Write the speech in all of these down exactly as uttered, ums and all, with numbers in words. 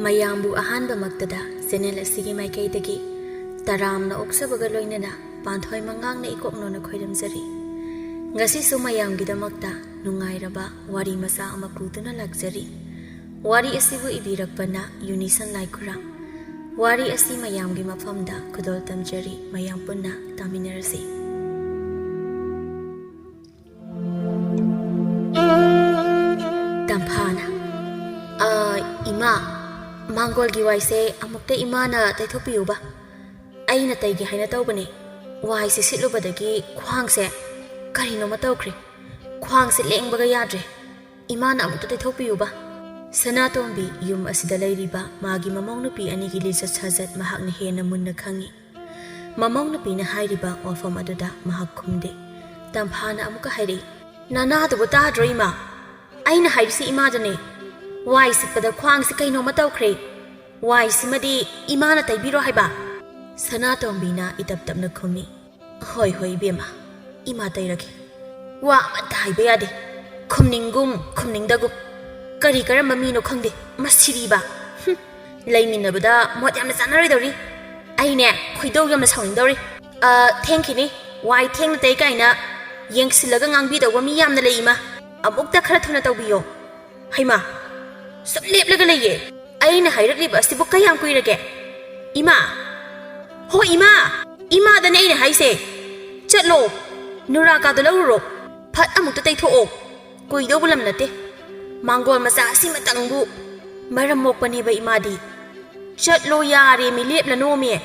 ꯃꯌꯥꯝꯕꯨ ꯑꯍꯥꯟꯕꯃꯛꯇꯗ ꯆꯦꯅꯦꯜ ꯑꯁꯤꯒꯤ ꯃꯥꯏꯀꯩꯗꯒꯤ ꯇꯔꯥꯝꯅ ꯑꯣꯛꯆꯕꯒ ꯂꯣꯏꯅꯅ ꯄꯥꯟꯊꯣꯏ ꯃꯉꯥꯡꯅ ꯏꯀꯣꯛꯅꯣꯅ ꯈꯣꯏꯔꯝꯖꯔꯤ꯫ ꯉꯁꯤꯁꯨ ꯃꯌꯥꯝꯒꯤꯗꯃꯛꯇ ꯅꯨꯡꯉꯥꯏꯔꯕ ꯋꯥꯔꯤ ꯃꯆꯥ ꯑꯃ ꯄꯨꯗꯨꯅ ꯂꯥꯛꯆꯔꯤ꯫ ꯋꯥꯔꯤ ꯑꯁꯤꯕꯨ ꯏꯕꯤꯔꯛꯄꯅ ꯌꯨꯅꯤꯁꯟ ꯂꯥꯏꯈꯨꯔꯥꯝ꯫ ꯋꯥꯔꯤ ꯑꯁꯤ ꯃꯌꯥꯝꯒꯤ ꯃꯐꯝꯗ ꯈꯨꯗꯣꯜ ꯇꯝꯖꯔꯤ, ꯃꯌꯥꯝ ꯄꯨꯟꯅ ꯇꯥꯃꯤꯟꯅꯔꯁꯤ꯫ ꯇꯝꯐꯥꯅ, "ꯑ, ꯏꯃꯥ, ꯃꯥꯡꯒꯣꯜꯒꯤ ꯋꯥꯏꯁꯦ ꯑꯃꯨꯛꯇ ꯏꯃꯥꯅ ꯇꯩꯊꯣꯛꯄꯤꯌꯨꯕ꯫ ꯑꯩꯅ ꯇꯩꯒꯦ ꯍꯥꯏꯅ ꯇꯧꯕꯅꯦ꯫ ꯋꯥꯏꯁꯦ ꯁꯤꯠꯂꯨꯕꯗꯒꯤ ꯈ꯭ꯋꯥꯡꯁꯦ ꯀꯔꯤꯅꯣꯃ ꯇꯧꯈ꯭ꯔꯦ꯫ ꯈ꯭ꯋꯥꯡꯁꯦ ꯂꯦꯡꯕꯒ ꯌꯥꯗ꯭ꯔꯦ꯫ ꯏꯃꯥꯅ ꯑꯃꯨꯛꯇ ꯇꯩꯊꯣꯛꯄꯤꯌꯨꯕ꯫" ꯁꯅꯥꯇꯣꯝꯕꯤ ꯌꯨꯝ ꯑꯁꯤꯗ ꯂꯩꯔꯤꯕ ꯃꯥꯒꯤ ꯃꯃꯧ ꯅꯨꯄꯤ ꯑꯅꯤꯒꯤ ꯂꯤꯆꯠ ꯁꯥꯖꯠ ꯃꯍꯥꯛꯅ ꯍꯦꯟꯅ ꯃꯨꯟꯅ ꯈꯪꯏ꯫ ꯃꯃꯧ ꯅꯨꯄꯤꯅ ꯍꯥꯏꯔꯤꯕ ꯋꯥꯐꯝ ꯑꯗꯨꯗ ꯃꯍꯥꯛ ꯈꯨꯝꯗꯦ꯫ ꯇꯝꯐꯥꯅ ꯑꯃꯨꯛꯀ ꯍꯥꯏꯔꯛꯏ, "ꯅꯅꯥꯗꯨꯕꯨ ꯇꯥꯗ꯭ꯔꯣ ꯏꯃꯥ? ꯑꯩꯅ ꯍꯥꯏꯔꯤꯁꯤ ꯏꯃꯥꯗꯅꯦ꯫ ꯋꯥꯏ ꯁꯤꯠꯄꯗ ꯈ꯭ꯋꯥꯡꯁꯤ ꯀꯩꯅꯣꯝꯃ ꯇꯧꯈ꯭ꯔꯦ꯫ ꯋꯥꯏꯁꯤꯃꯗꯤ ꯏꯃꯥꯅ ꯇꯩꯕꯤꯔꯣ ꯍꯥꯏꯕ꯫" ꯁꯅꯥꯇꯣꯝꯕꯤꯅ ꯏꯇꯞ ꯇꯞꯅ ꯈꯨꯝꯃꯤ, "ꯍꯣꯏ, ꯍꯣꯏ, ꯏꯕꯦꯝꯃ, ꯏꯃꯥ ꯇꯩꯔꯒꯦ꯫ ꯋꯥ ꯑꯃꯠꯇ ꯍꯥꯏꯕ ꯌꯥꯗꯦ꯫ ꯈꯨꯝꯅꯤꯡꯒꯨꯝ ꯈꯨꯝꯅꯤꯡꯗꯒꯨꯝ꯫ ꯀꯔꯤ ꯀꯔꯝꯕ ꯃꯤꯅꯣ ꯈꯪꯗꯦ, ꯃꯁꯤꯗꯤꯕ꯫ ꯍꯨꯝ, ꯂꯩꯃꯤꯟꯅꯕꯗ ꯃꯣꯠ ꯌꯥꯝꯅ ꯆꯥꯟꯅꯔꯣꯏꯗꯧꯔꯤ꯫ ꯑꯩꯅꯦ, ꯈꯣꯏꯗꯧ ꯌꯥꯝꯅ ꯁꯥꯎꯅꯤꯡꯗꯧꯔꯤ꯫ ꯑ, ꯊꯦꯡꯈꯤꯅꯤ, ꯋꯥꯏ ꯊꯦꯡꯅ ꯇꯩ ꯀꯥꯏꯅ ꯌꯦꯡꯁꯤꯜꯂꯒ ꯉꯥꯡꯕꯤꯗꯧꯕ ꯃꯤ ꯌꯥꯝꯅ ꯂꯩ, ꯏꯃꯥ꯫ ꯑꯃꯨꯛꯇ ꯈꯔ ꯊꯨꯅ ꯇꯧꯕꯤꯌꯣ꯫" ꯍꯩꯃꯥ, ꯁꯨꯝ ꯂꯦꯞꯂꯒ ꯂꯩꯌꯦ꯫ ꯑꯩꯅ ꯍꯥꯏꯔꯛꯂꯤꯕ ꯑꯁꯤꯕꯨ ꯀꯌꯥꯝ ꯀꯨꯏꯔꯒꯦ? ꯏꯃꯥ! ꯍꯣ ꯏꯃꯥ! ꯏꯃꯥꯗꯅꯦ ꯑꯩꯅ ꯍꯥꯏꯁꯦ꯫ ꯆꯠꯂꯣ, ꯅꯨꯔꯥꯀꯥꯗꯣ ꯂꯧꯔꯨꯔꯣ꯫ ꯐꯠ ꯑꯃꯨꯛꯇ ꯇꯩꯊꯣꯛꯑꯣ꯫ ꯀꯨꯏꯗꯧꯕ ꯂꯝ ꯅꯠꯇꯦ꯫ ꯃꯥꯡꯒꯣꯜ ꯃꯆꯥ ꯑꯁꯤꯃꯇꯪꯕꯨ ꯃꯔꯝ ꯃꯣꯛꯄꯅꯦꯕ ꯏꯃꯥꯗꯤ꯫ ꯆꯠꯂꯣ ꯌꯥꯔꯦꯃꯤ, ꯂꯦꯞꯂꯅꯣꯃꯤ꯫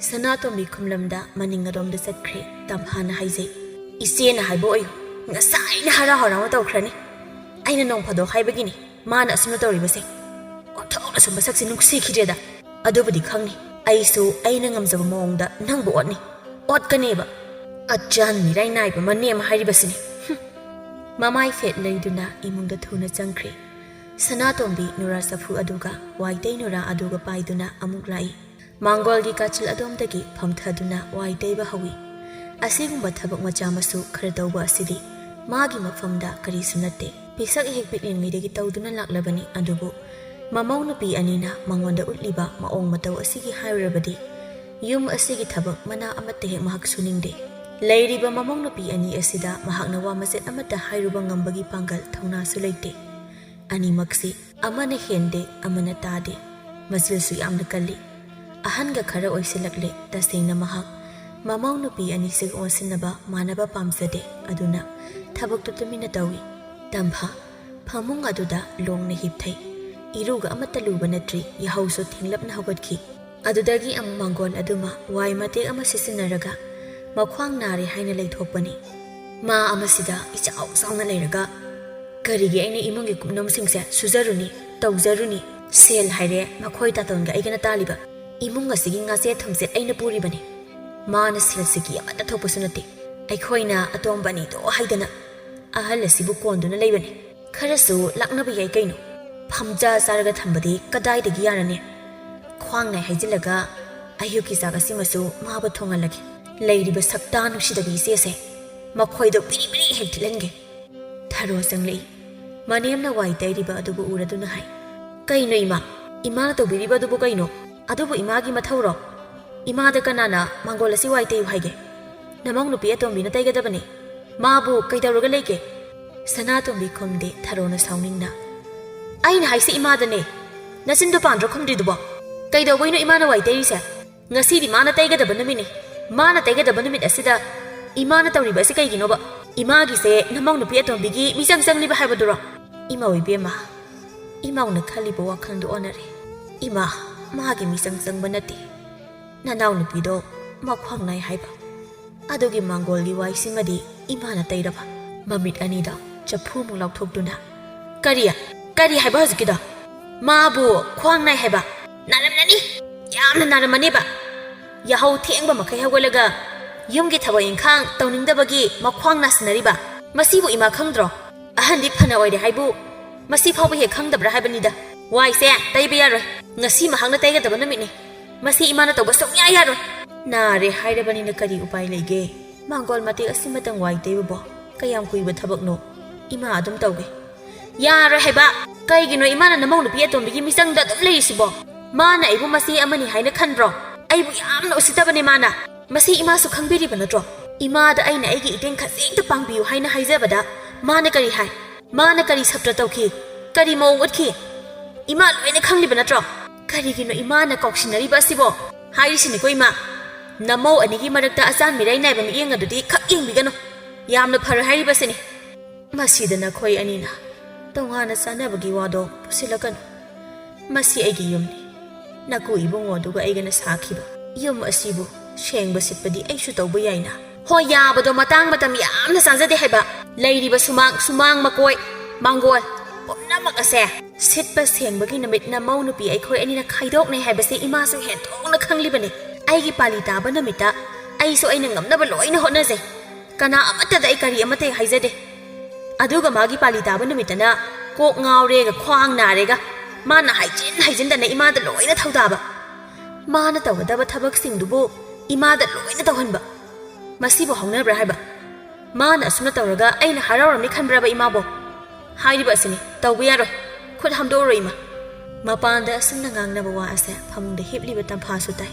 ꯁꯅꯥꯇꯣꯝꯕꯤ ꯈꯨꯝꯂꯝꯗ ꯃꯅꯤꯡ ꯑꯗꯣꯝꯗ ꯆꯠꯈ꯭ꯔꯦ꯫ ꯇꯝꯐꯥꯅ ꯍꯥꯏꯖꯩ, "ꯏꯆꯦꯅ ꯍꯥꯏꯕ ꯑꯣꯏꯌꯨ, ꯉꯁꯥꯏꯅ ꯍꯔꯥꯎ ꯍꯔꯥꯎꯅ ꯇꯧꯈ꯭ꯔꯅꯤ꯫ ꯑꯩꯅ ꯅꯣꯡ ꯐꯥꯗꯣꯛ ꯍꯥꯏꯕꯒꯤꯅꯤ ꯃꯥꯅ ꯑꯁꯨꯝꯅ ꯇꯧꯔꯤꯕꯁꯦ꯫ ꯑꯣꯟꯊꯣꯛꯅꯁꯨ ꯃꯁꯛꯁꯦ ꯅꯨꯡꯁꯤꯈꯤꯗ꯭ꯔꯦꯗ꯫ ꯑꯗꯨꯕꯨꯗꯤ ꯈꯪꯅꯤ, ꯑꯩꯁꯨ ꯑꯩꯅ ꯉꯝꯖꯕ ꯃꯑꯣꯡꯗ ꯅꯪꯕꯨ ꯑꯣꯠꯅꯤ, ꯑꯣꯠꯀꯅꯦꯕ꯫ ꯑꯆꯥꯟ ꯃꯤꯔꯥꯏ ꯅꯥꯏꯕ ꯃꯅꯦꯝ ꯍꯥꯏꯔꯤꯕꯁꯤꯅꯤ꯫" ꯍꯨꯝ꯫ ꯃꯃꯥꯏ ꯐꯦꯠ ꯂꯩꯗꯨꯅ ꯏꯃꯨꯡꯗ ꯊꯨꯅ ꯆꯪꯈ꯭ꯔꯦ꯫ ꯁꯅꯥꯇꯣꯝꯕꯤ ꯅꯨꯔꯥ ꯆꯐꯨ ꯑꯗꯨꯒ ꯋꯥꯏꯇꯩ ꯅꯨꯔꯥ ꯑꯗꯨꯒ ꯄꯥꯏꯗꯨꯅ ꯑꯃꯨꯛ ꯂꯥꯛꯏ꯫ ꯃꯥꯡꯒꯣꯜꯒꯤ ꯀꯥꯆꯤꯜ ꯑꯗꯣꯝꯗꯒꯤ ꯐꯝꯊꯗꯨꯅ ꯋꯥꯏ ꯇꯩꯕ ꯍꯧꯏ꯫ ꯑꯁꯤꯒꯨꯝꯕ ꯊꯕꯛ ꯃꯆꯥ ꯃꯁꯨ ꯈꯔ ꯇꯧꯕ ꯑꯁꯤꯗꯤ ꯃꯥꯒꯤ ꯃꯐꯝꯗ ꯀꯔꯤꯁꯨ ꯅꯠꯇꯦ꯫ ꯄꯤꯁꯛ ꯍꯦꯛ ꯄꯤꯛꯂꯤꯉꯩꯗꯒꯤ ꯇꯧꯗꯨꯅ ꯂꯥꯛꯂꯕꯅꯤ꯫ ꯑꯗꯨꯕꯨ ꯃꯃꯧ ꯅꯨꯄꯤ ꯑꯅꯤꯅ ꯃꯉꯣꯟꯗ ꯎꯠꯂꯤꯕ ꯃꯑꯣꯡ ꯃꯇꯧ ꯑꯁꯤꯒꯤ ꯍꯥꯏꯔꯨꯔꯕꯗꯤ, ꯌꯨꯝ ꯑꯁꯤꯒꯤ ꯊꯕꯛ ꯃꯅꯥ ꯑꯃꯠꯇ ꯍꯦꯛ ꯃꯍꯥꯛ ꯁꯨꯅꯤꯡꯗꯦ꯫ ꯂꯩꯔꯤꯕ ꯃꯃꯧ ꯅꯨꯄꯤ ꯑꯅꯤ ꯑꯁꯤꯗ ꯃꯍꯥꯛꯅ ꯋꯥ ꯃꯆꯦꯠ ꯑꯃꯠꯇ ꯍꯥꯏꯔꯨꯕ ꯉꯝꯕꯒꯤ ꯄꯥꯡꯒꯜ ꯊꯧꯅꯥꯁꯨ ꯂꯩꯇꯦ꯫ ꯑꯅꯤꯃꯛꯁꯤ ꯑꯃꯅ ꯍꯦꯟꯗꯦ, ꯑꯃꯅ ꯇꯥꯗꯦ꯫ ꯃꯆꯤꯜꯁꯨ ꯌꯥꯝꯅ ꯀꯜꯂꯤ꯫ ꯑꯍꯟꯒ ꯈꯔ ꯑꯣꯏꯁꯤꯜꯂꯛꯂꯦ꯫ ꯇꯁꯦꯡꯅ ꯃꯍꯥꯛ ꯃꯃꯧ ꯅꯨꯄꯤ ꯑꯅꯤꯁꯤꯒ ꯑꯣꯟꯁꯤꯟꯅꯕ ꯃꯥꯟꯅꯕ ꯄꯥꯝꯖꯗꯦ꯫ ꯑꯗꯨꯅ ꯊꯕꯛꯇꯨ ꯇꯨꯃꯤꯟꯅ ꯇꯧꯏ꯫ ꯇꯝꯐꯥ ꯐꯃꯨꯡ ꯑꯗꯨꯗ ꯂꯣꯡꯅ ꯍꯤꯞꯊꯩ꯫ ꯏꯔꯨꯒ ꯑꯃꯠꯇ ꯂꯨꯕ ꯅꯠꯇ꯭ꯔꯤ꯫ ꯌꯥꯍꯧꯁꯨ ꯊꯦꯡꯂꯞꯅ ꯍꯧꯒꯠꯈꯤ꯫ ꯑꯗꯨꯗꯒꯤ ꯑꯃꯨꯛ ꯃꯥꯡꯒꯣꯜ ꯑꯗꯨꯃ ꯋꯥꯏ ꯃꯇꯦꯛ ꯑꯃ ꯁꯤꯖꯤꯟꯅꯔꯒ ꯃꯈ꯭ꯋꯥꯡ ꯅꯥꯔꯦ ꯍꯥꯏꯅ ꯂꯩꯊꯣꯛꯄꯅꯤ꯫ ꯃꯥ ꯑꯃꯁꯤꯗ ꯏꯆꯥꯎ ꯆꯥꯎꯅ ꯂꯩꯔꯒ, "ꯀꯔꯤꯒꯤ ꯑꯩꯅ ꯏꯃꯨꯡꯒꯤ ꯀꯨꯞꯅꯣꯝꯁꯤꯡꯁꯦ ꯁꯨꯖꯔꯨꯅꯤ, ꯇꯧꯖꯔꯨꯅꯤ? ꯁꯦꯜ ꯍꯥꯏꯔꯦ ꯃꯈꯣꯏ ꯇꯥꯇꯣꯟꯒ ꯑꯩꯒꯅ ꯇꯥꯜꯂꯤꯕ꯫ ꯏꯃꯨꯡ ꯑꯁꯤꯒꯤ ꯉꯥꯆꯦꯠ ꯊꯨꯝꯆꯦꯠ ꯑꯩꯅ ꯄꯨꯔꯤꯕꯅꯤ꯫ ꯃꯥꯅ ꯁꯦꯜ ꯁꯤꯀꯤ ꯑꯃꯠꯇ ꯊꯣꯛꯄꯁꯨ ꯅꯠꯇꯦ꯫ ꯑꯩꯈꯣꯏꯅ ꯑꯇꯣꯝꯕ ꯑꯅꯤꯗꯣ ꯍꯥꯏꯗꯅ ꯑꯍꯜ ꯑꯁꯤꯕꯨ ꯀꯣꯟꯗꯨꯅ ꯂꯩꯕꯅꯤ꯫ ꯈꯔꯁꯨ ꯂꯥꯛꯅꯕ ꯌꯥꯏ ꯀꯩꯅꯣ? ꯐꯝꯖꯥ ꯆꯥꯔꯒ ꯊꯝꯕꯗꯤ ꯀꯗꯥꯏꯗꯒꯤ ꯌꯥꯔꯅꯤ? ꯈ꯭ꯋꯥꯡ ꯅꯥꯏ ꯍꯥꯏꯖꯤꯜꯂꯒ ꯑꯌꯨꯛꯀꯤ ꯆꯥꯛ ꯑꯁꯤꯃꯁꯨ ꯃꯥꯕꯨ ꯊꯣꯡꯍꯜꯂꯒꯦ꯫ ꯂꯩꯔꯤꯕ ꯁꯛꯇꯥ ꯅꯨꯡꯁꯤꯗꯕꯤ ꯏꯆꯦꯁꯦ ꯃꯈꯣꯏꯗꯣ ꯕꯤꯔꯤ ꯕꯤꯔꯤ ꯍꯦꯛ ꯊꯤꯠꯍꯟꯒꯦ꯫" ꯊꯔꯣ ꯆꯪꯂꯛꯏ꯫ ꯃꯅꯦꯝꯅ ꯋꯥꯏ ꯇꯩꯔꯤꯕ ꯑꯗꯨꯕꯨ ꯎꯔꯗꯨꯅ ꯍꯥꯏ, "ꯀꯩꯅꯣ ꯏꯃꯥ? ꯏꯃꯥꯅ ꯇꯧꯕꯤꯔꯤꯕ ꯑꯗꯨꯕꯨ ꯀꯩꯅꯣ? ꯑꯗꯨꯕꯨ ꯏꯃꯥꯒꯤ ꯃꯊꯧꯔꯣ? ꯏꯃꯥꯗ ꯀꯅꯥꯅ ꯃꯥꯡꯒꯣꯜ ꯑꯁꯤ ꯋꯥꯏ ꯇꯩꯌꯨ ꯍꯥꯏꯒꯦ? ꯅꯃꯧ ꯅꯨꯄꯤ ꯑꯇꯣꯝꯕꯤꯅ ꯇꯩꯒꯗꯕꯅꯤ꯫ ꯃꯥꯕꯨ ꯀꯩꯗꯧꯔꯒ ꯂꯩꯒꯦ?" ꯁꯅꯥꯇꯣꯝꯕꯤ ꯈꯨꯝꯗꯦ꯫ ꯊꯔꯣꯅ ꯁꯥꯎꯅꯤꯡꯅ, "ꯑꯩꯅ ꯍꯥꯏꯁꯤ ꯏꯃꯥꯗꯅꯦ꯫ ꯅꯆꯤꯟꯗꯣ ꯄꯥꯟꯗ꯭ꯔꯣ ꯈꯨꯝꯗ꯭ꯔꯤꯗꯨꯕꯣ? ꯀꯩꯗꯧꯕꯩꯅꯣ ꯏꯃꯥꯅ ꯋꯥꯏ ꯇꯩꯔꯤꯁꯦ? ꯉꯁꯤꯗꯤ ꯃꯥꯅ ꯇꯩꯒꯗꯕ ꯅꯨꯃꯤꯠꯅꯤ꯫ ꯃꯥꯅ ꯇꯩꯒꯗꯕ ꯅꯨꯃꯤꯠ ꯑꯁꯤꯗ ꯏꯃꯥꯅ ꯇꯧꯔꯤꯕ ꯑꯁꯤ ꯀꯩꯒꯤꯅꯣꯕ? ꯏꯃꯥꯒꯤꯁꯦ ꯅꯃꯧ ꯅꯨꯄꯤ ꯑꯇꯣꯝꯕꯤꯒꯤ ꯃꯤꯆꯪ ꯆꯪꯂꯤꯕ ꯍꯥꯏꯕꯗꯨꯔꯣ?" ꯏꯃꯧ ꯏꯕꯦꯝꯃ, ꯏꯃꯧꯅ ꯈꯜꯂꯤꯕ ꯋꯥꯈꯜꯗꯨ ꯑꯣꯟꯅꯔꯦ꯫ ꯏꯃꯥ, ꯃꯥꯒꯤ ꯃꯤꯆꯪ ꯆꯪꯕ ꯅꯠꯇꯦ꯫ ꯅꯅꯥꯎ ꯅꯨꯄꯤꯗꯣ ꯃꯈ꯭ꯋꯥꯡ ꯅꯥꯏ ꯍꯥꯏꯕ꯫ ꯑꯗꯨꯒꯤ ꯃꯥꯡꯒꯣꯜꯒꯤ ꯋꯥꯏꯁꯤꯃꯗꯤ ꯏꯃꯥꯅ ꯇꯩꯔꯕ꯫ ꯃꯃꯤꯠ ꯑꯅꯤꯗ ꯆꯐꯨꯃꯨꯛ ꯂꯥꯎꯊꯣꯛꯇꯨꯅ, "ꯀꯔꯤ? ꯀꯔꯤ ꯍꯥꯏꯕ ꯍꯧꯖꯤꯛꯀꯤꯗꯣ? ꯃꯥꯕꯨ ꯈ꯭ꯋꯥꯡ ꯅꯥꯏ ꯍꯥꯏꯕ? ꯅꯥꯔꯝꯂꯅꯤ, ꯌꯥꯝꯅ ꯅꯥꯔꯝꯃꯅꯦꯕ꯫ ꯌꯥꯍꯧ ꯊꯦꯡꯕ ꯃꯈꯩ ꯍꯧꯒꯠꯂꯒ ꯌꯨꯝꯒꯤ ꯊꯕꯛ ꯏꯪꯈꯥꯡ ꯇꯧꯅꯤꯡꯗꯕꯒꯤ ꯃꯈ꯭ꯋꯥꯡ ꯅꯥꯁꯤꯟꯅꯔꯤꯕ꯫ ꯃꯁꯤꯕꯨ ꯏꯃꯥ ꯈꯪꯗ꯭ꯔꯣ? ꯑꯍꯟꯗꯤ ꯐꯅ ꯑꯣꯏꯔꯦ ꯍꯥꯏꯕꯨ ꯃꯁꯤ ꯐꯥꯎꯕ ꯍꯦꯛ ꯈꯪꯗꯕ꯭ꯔꯥ ꯍꯥꯏꯕꯅꯤꯗ꯫ ꯋꯥꯏꯁꯦ ꯇꯩꯕ ꯌꯥꯔꯣꯏ꯫ ꯉꯁꯤ ꯃꯍꯥꯛꯅ ꯇꯩꯒꯗꯕ ꯅꯨꯃꯤꯠꯅꯤ꯫ ꯃꯁꯤ ꯏꯃꯥꯅ ꯇꯧꯕ ꯁꯨꯡꯌꯥ ꯌꯥꯔꯣꯏ꯫ ꯅꯥꯔꯦ ꯍꯥꯏꯔꯕꯅꯤꯅ ꯀꯔꯤ ꯎꯄꯥꯏ ꯂꯩꯒꯦ? ꯃꯥꯡꯒꯣꯜ ꯃꯇꯦꯛ ꯑꯁꯤꯃꯇꯪ ꯋꯥꯏ ꯇꯩꯕꯕꯣ ꯀꯌꯥꯝ ꯀꯨꯏꯕ ꯊꯕꯛꯅꯣ? ꯏꯃꯥ ꯑꯗꯨꯝ ꯇꯧꯒꯦ꯫" ꯌꯥꯔꯣꯏ ꯍꯥꯏꯕ꯫ ꯀꯩꯒꯤꯅꯣ ꯏꯃꯥꯅ ꯅꯃꯧ ꯅꯨꯄꯤ ꯑꯇꯣꯝꯕꯤꯒꯤ ꯃꯤꯆꯪꯗ ꯑꯗꯨꯝ ꯂꯩꯔꯤꯁꯤꯕꯣ? ꯃꯥꯅ ꯑꯩꯕꯨ ꯃꯆꯦ ꯑꯃꯅꯤ ꯍꯥꯏꯅ ꯈꯟꯕ꯭ꯔꯣ? ꯑꯩꯕꯨ ꯌꯥꯝꯅ ꯎꯁꯤꯠꯇꯕꯅꯦ ꯃꯥꯅ꯫ ꯃꯁꯤ ꯏꯃꯥꯁꯨ ꯈꯪꯕꯤꯔꯤꯕ ꯅꯠꯇ꯭ꯔꯣ? ꯏꯃꯥꯗ ꯑꯩꯅ ꯑꯩꯒꯤ ꯏꯇꯦꯡ ꯈꯖꯤꯛꯇ ꯄꯥꯡꯕꯤꯌꯨ ꯍꯥꯏꯅ ꯍꯥꯏꯖꯕꯗ ꯃꯥꯅ ꯀꯔꯤ ꯍꯥꯏ? ꯃꯥꯅ ꯀꯔꯤ ꯁꯞꯇ꯭ꯔ ꯇꯧꯈꯤ? ꯀꯔꯤ ꯃꯑꯣꯡ ꯎꯠꯈꯤ? ꯏꯃꯥ ꯂꯣꯏꯅ ꯈꯪꯂꯤꯕ ꯅꯠꯇ꯭ꯔꯣ? ꯀꯔꯤꯒꯤꯅꯣ ꯏꯃꯥꯅ ꯀꯥꯎꯁꯤꯟꯅꯔꯤꯕ ꯑꯁꯤꯕꯣ? ꯍꯥꯏꯔꯤꯁꯤꯅꯤꯀꯣ ꯏꯃꯥ, ꯅꯃꯧ ꯑꯅꯤꯒꯤ ꯃꯔꯛꯇ ꯑꯆꯥꯟ ꯃꯤꯔꯥꯏ ꯅꯥꯏꯕ ꯃꯤꯠꯌꯦꯡ ꯑꯗꯨꯗꯤ ꯈꯛ ꯌꯦꯡꯕꯤꯒꯅꯨ꯫ ꯌꯥꯝꯅ ꯐꯔꯣꯏ ꯍꯥꯏꯔꯤꯕꯁꯤꯅꯤ꯫ ꯃꯁꯤꯗ ꯅꯈꯣꯏ ꯑꯅꯤꯅ ꯇꯣꯉꯥꯟꯅ ꯆꯥꯅꯕꯒꯤ ꯋꯥꯗꯣ ꯄꯨꯁꯤꯜꯂꯛꯀꯅꯨ꯫ ꯃꯁꯤ ꯑꯩꯒꯤ ꯌꯨꯝꯅꯤ꯫ ꯅꯀꯨ ꯏꯕꯨꯡꯉꯣ ꯑꯗꯨꯒ ꯑꯩꯒꯅ ꯁꯥꯈꯤꯕ ꯌꯨꯝ ꯑꯁꯤꯕꯨ ꯁꯦꯡꯕ ꯁꯤꯠꯄꯗꯤ ꯑꯩꯁꯨ ꯇꯧꯕ ꯌꯥꯏꯅ꯫ ꯍꯣꯏ, ꯌꯥꯕꯗꯣ ꯃꯇꯥꯡ ꯃꯇꯝ ꯌꯥꯝꯅ ꯆꯥꯖꯗꯦ ꯍꯥꯏꯕ꯫ ꯂꯩꯔꯤꯕ ꯁꯨꯃꯥꯡ, ꯁꯨꯃꯥꯡ ꯃꯀꯣꯏ, ꯃꯥꯡꯒꯣꯜ ꯄꯨꯝꯅꯃꯛ ꯑꯁꯦ ꯁꯤꯠꯄ ꯁꯦꯡꯕꯒꯤ ꯅꯨꯃꯤꯠ ꯅꯃꯧ ꯅꯨꯄꯤ ꯑꯩꯈꯣꯏ ꯑꯅꯤꯅ ꯈꯥꯏꯗꯣꯛꯅꯩ ꯍꯥꯏꯕꯁꯦ ꯏꯃꯥꯁꯨ ꯍꯦꯟꯊꯣꯛꯅ ꯈꯪꯂꯤꯕꯅꯤ꯫ ꯑꯩꯒꯤ ꯄꯥꯂꯤ ꯇꯥꯕ ꯅꯨꯃꯤꯠꯇ ꯑꯩꯁꯨ ꯑꯩꯅ ꯉꯝꯅꯕ ꯂꯣꯏꯅ ꯍꯣꯠꯅꯖꯩ꯫ ꯀꯅꯥ ꯑꯃꯠꯇꯗ ꯑꯩ ꯀꯔꯤ ꯑꯃꯠꯇ ꯍꯦꯛ ꯍꯥꯏꯖꯗꯦ꯫ ꯑꯗꯨꯒ ꯃꯥꯒꯤ ꯄꯥꯂꯤ ꯇꯥꯕ ꯅꯨꯃꯤꯠꯇꯅ ꯀꯣꯛ ꯉꯥꯎꯔꯦꯒ ꯈ꯭ꯋꯥꯡ ꯅꯥꯔꯦꯒ ꯃꯥꯅ ꯍꯥꯏꯖꯤꯟ ꯍꯥꯏꯖꯤꯟꯗꯅ ꯏꯃꯥꯗ ꯂꯣꯏꯅ ꯊꯧꯗꯥꯕ꯫ ꯃꯥꯅ ꯇꯧꯒꯗꯕ ꯊꯕꯛꯁꯤꯡꯗꯨꯕꯨ ꯏꯃꯥꯗ ꯂꯣꯏꯅ ꯇꯧꯍꯟꯕ꯫ ꯃꯁꯤꯕꯨ ꯍꯧꯅꯕ꯭ꯔꯥ ꯍꯥꯏꯕ? ꯃꯥꯅ ꯑꯁꯨꯝꯅ ꯇꯧꯔꯒ ꯑꯩꯅ ꯍꯔꯥꯎꯔꯝꯅꯤ ꯈꯟꯕ꯭ꯔꯕ ꯏꯃꯥꯕꯣ? ꯍꯥꯏꯔꯤꯕ ꯑꯁꯤꯅꯤ, ꯇꯧꯕ ꯌꯥꯔꯣꯏ꯫ ꯈꯨꯠ ꯍꯥꯝꯗꯣꯛꯎꯔꯣ ꯏꯃꯥ꯫ ꯃꯄꯥꯟꯗ ꯑꯁꯨꯝꯅ ꯉꯥꯡꯅꯕ ꯋꯥ ꯑꯁꯦ ꯐꯃꯨꯡꯗ ꯍꯤꯞꯂꯤꯕ ꯇꯝꯐꯥꯁꯨ ꯇꯥꯏ꯫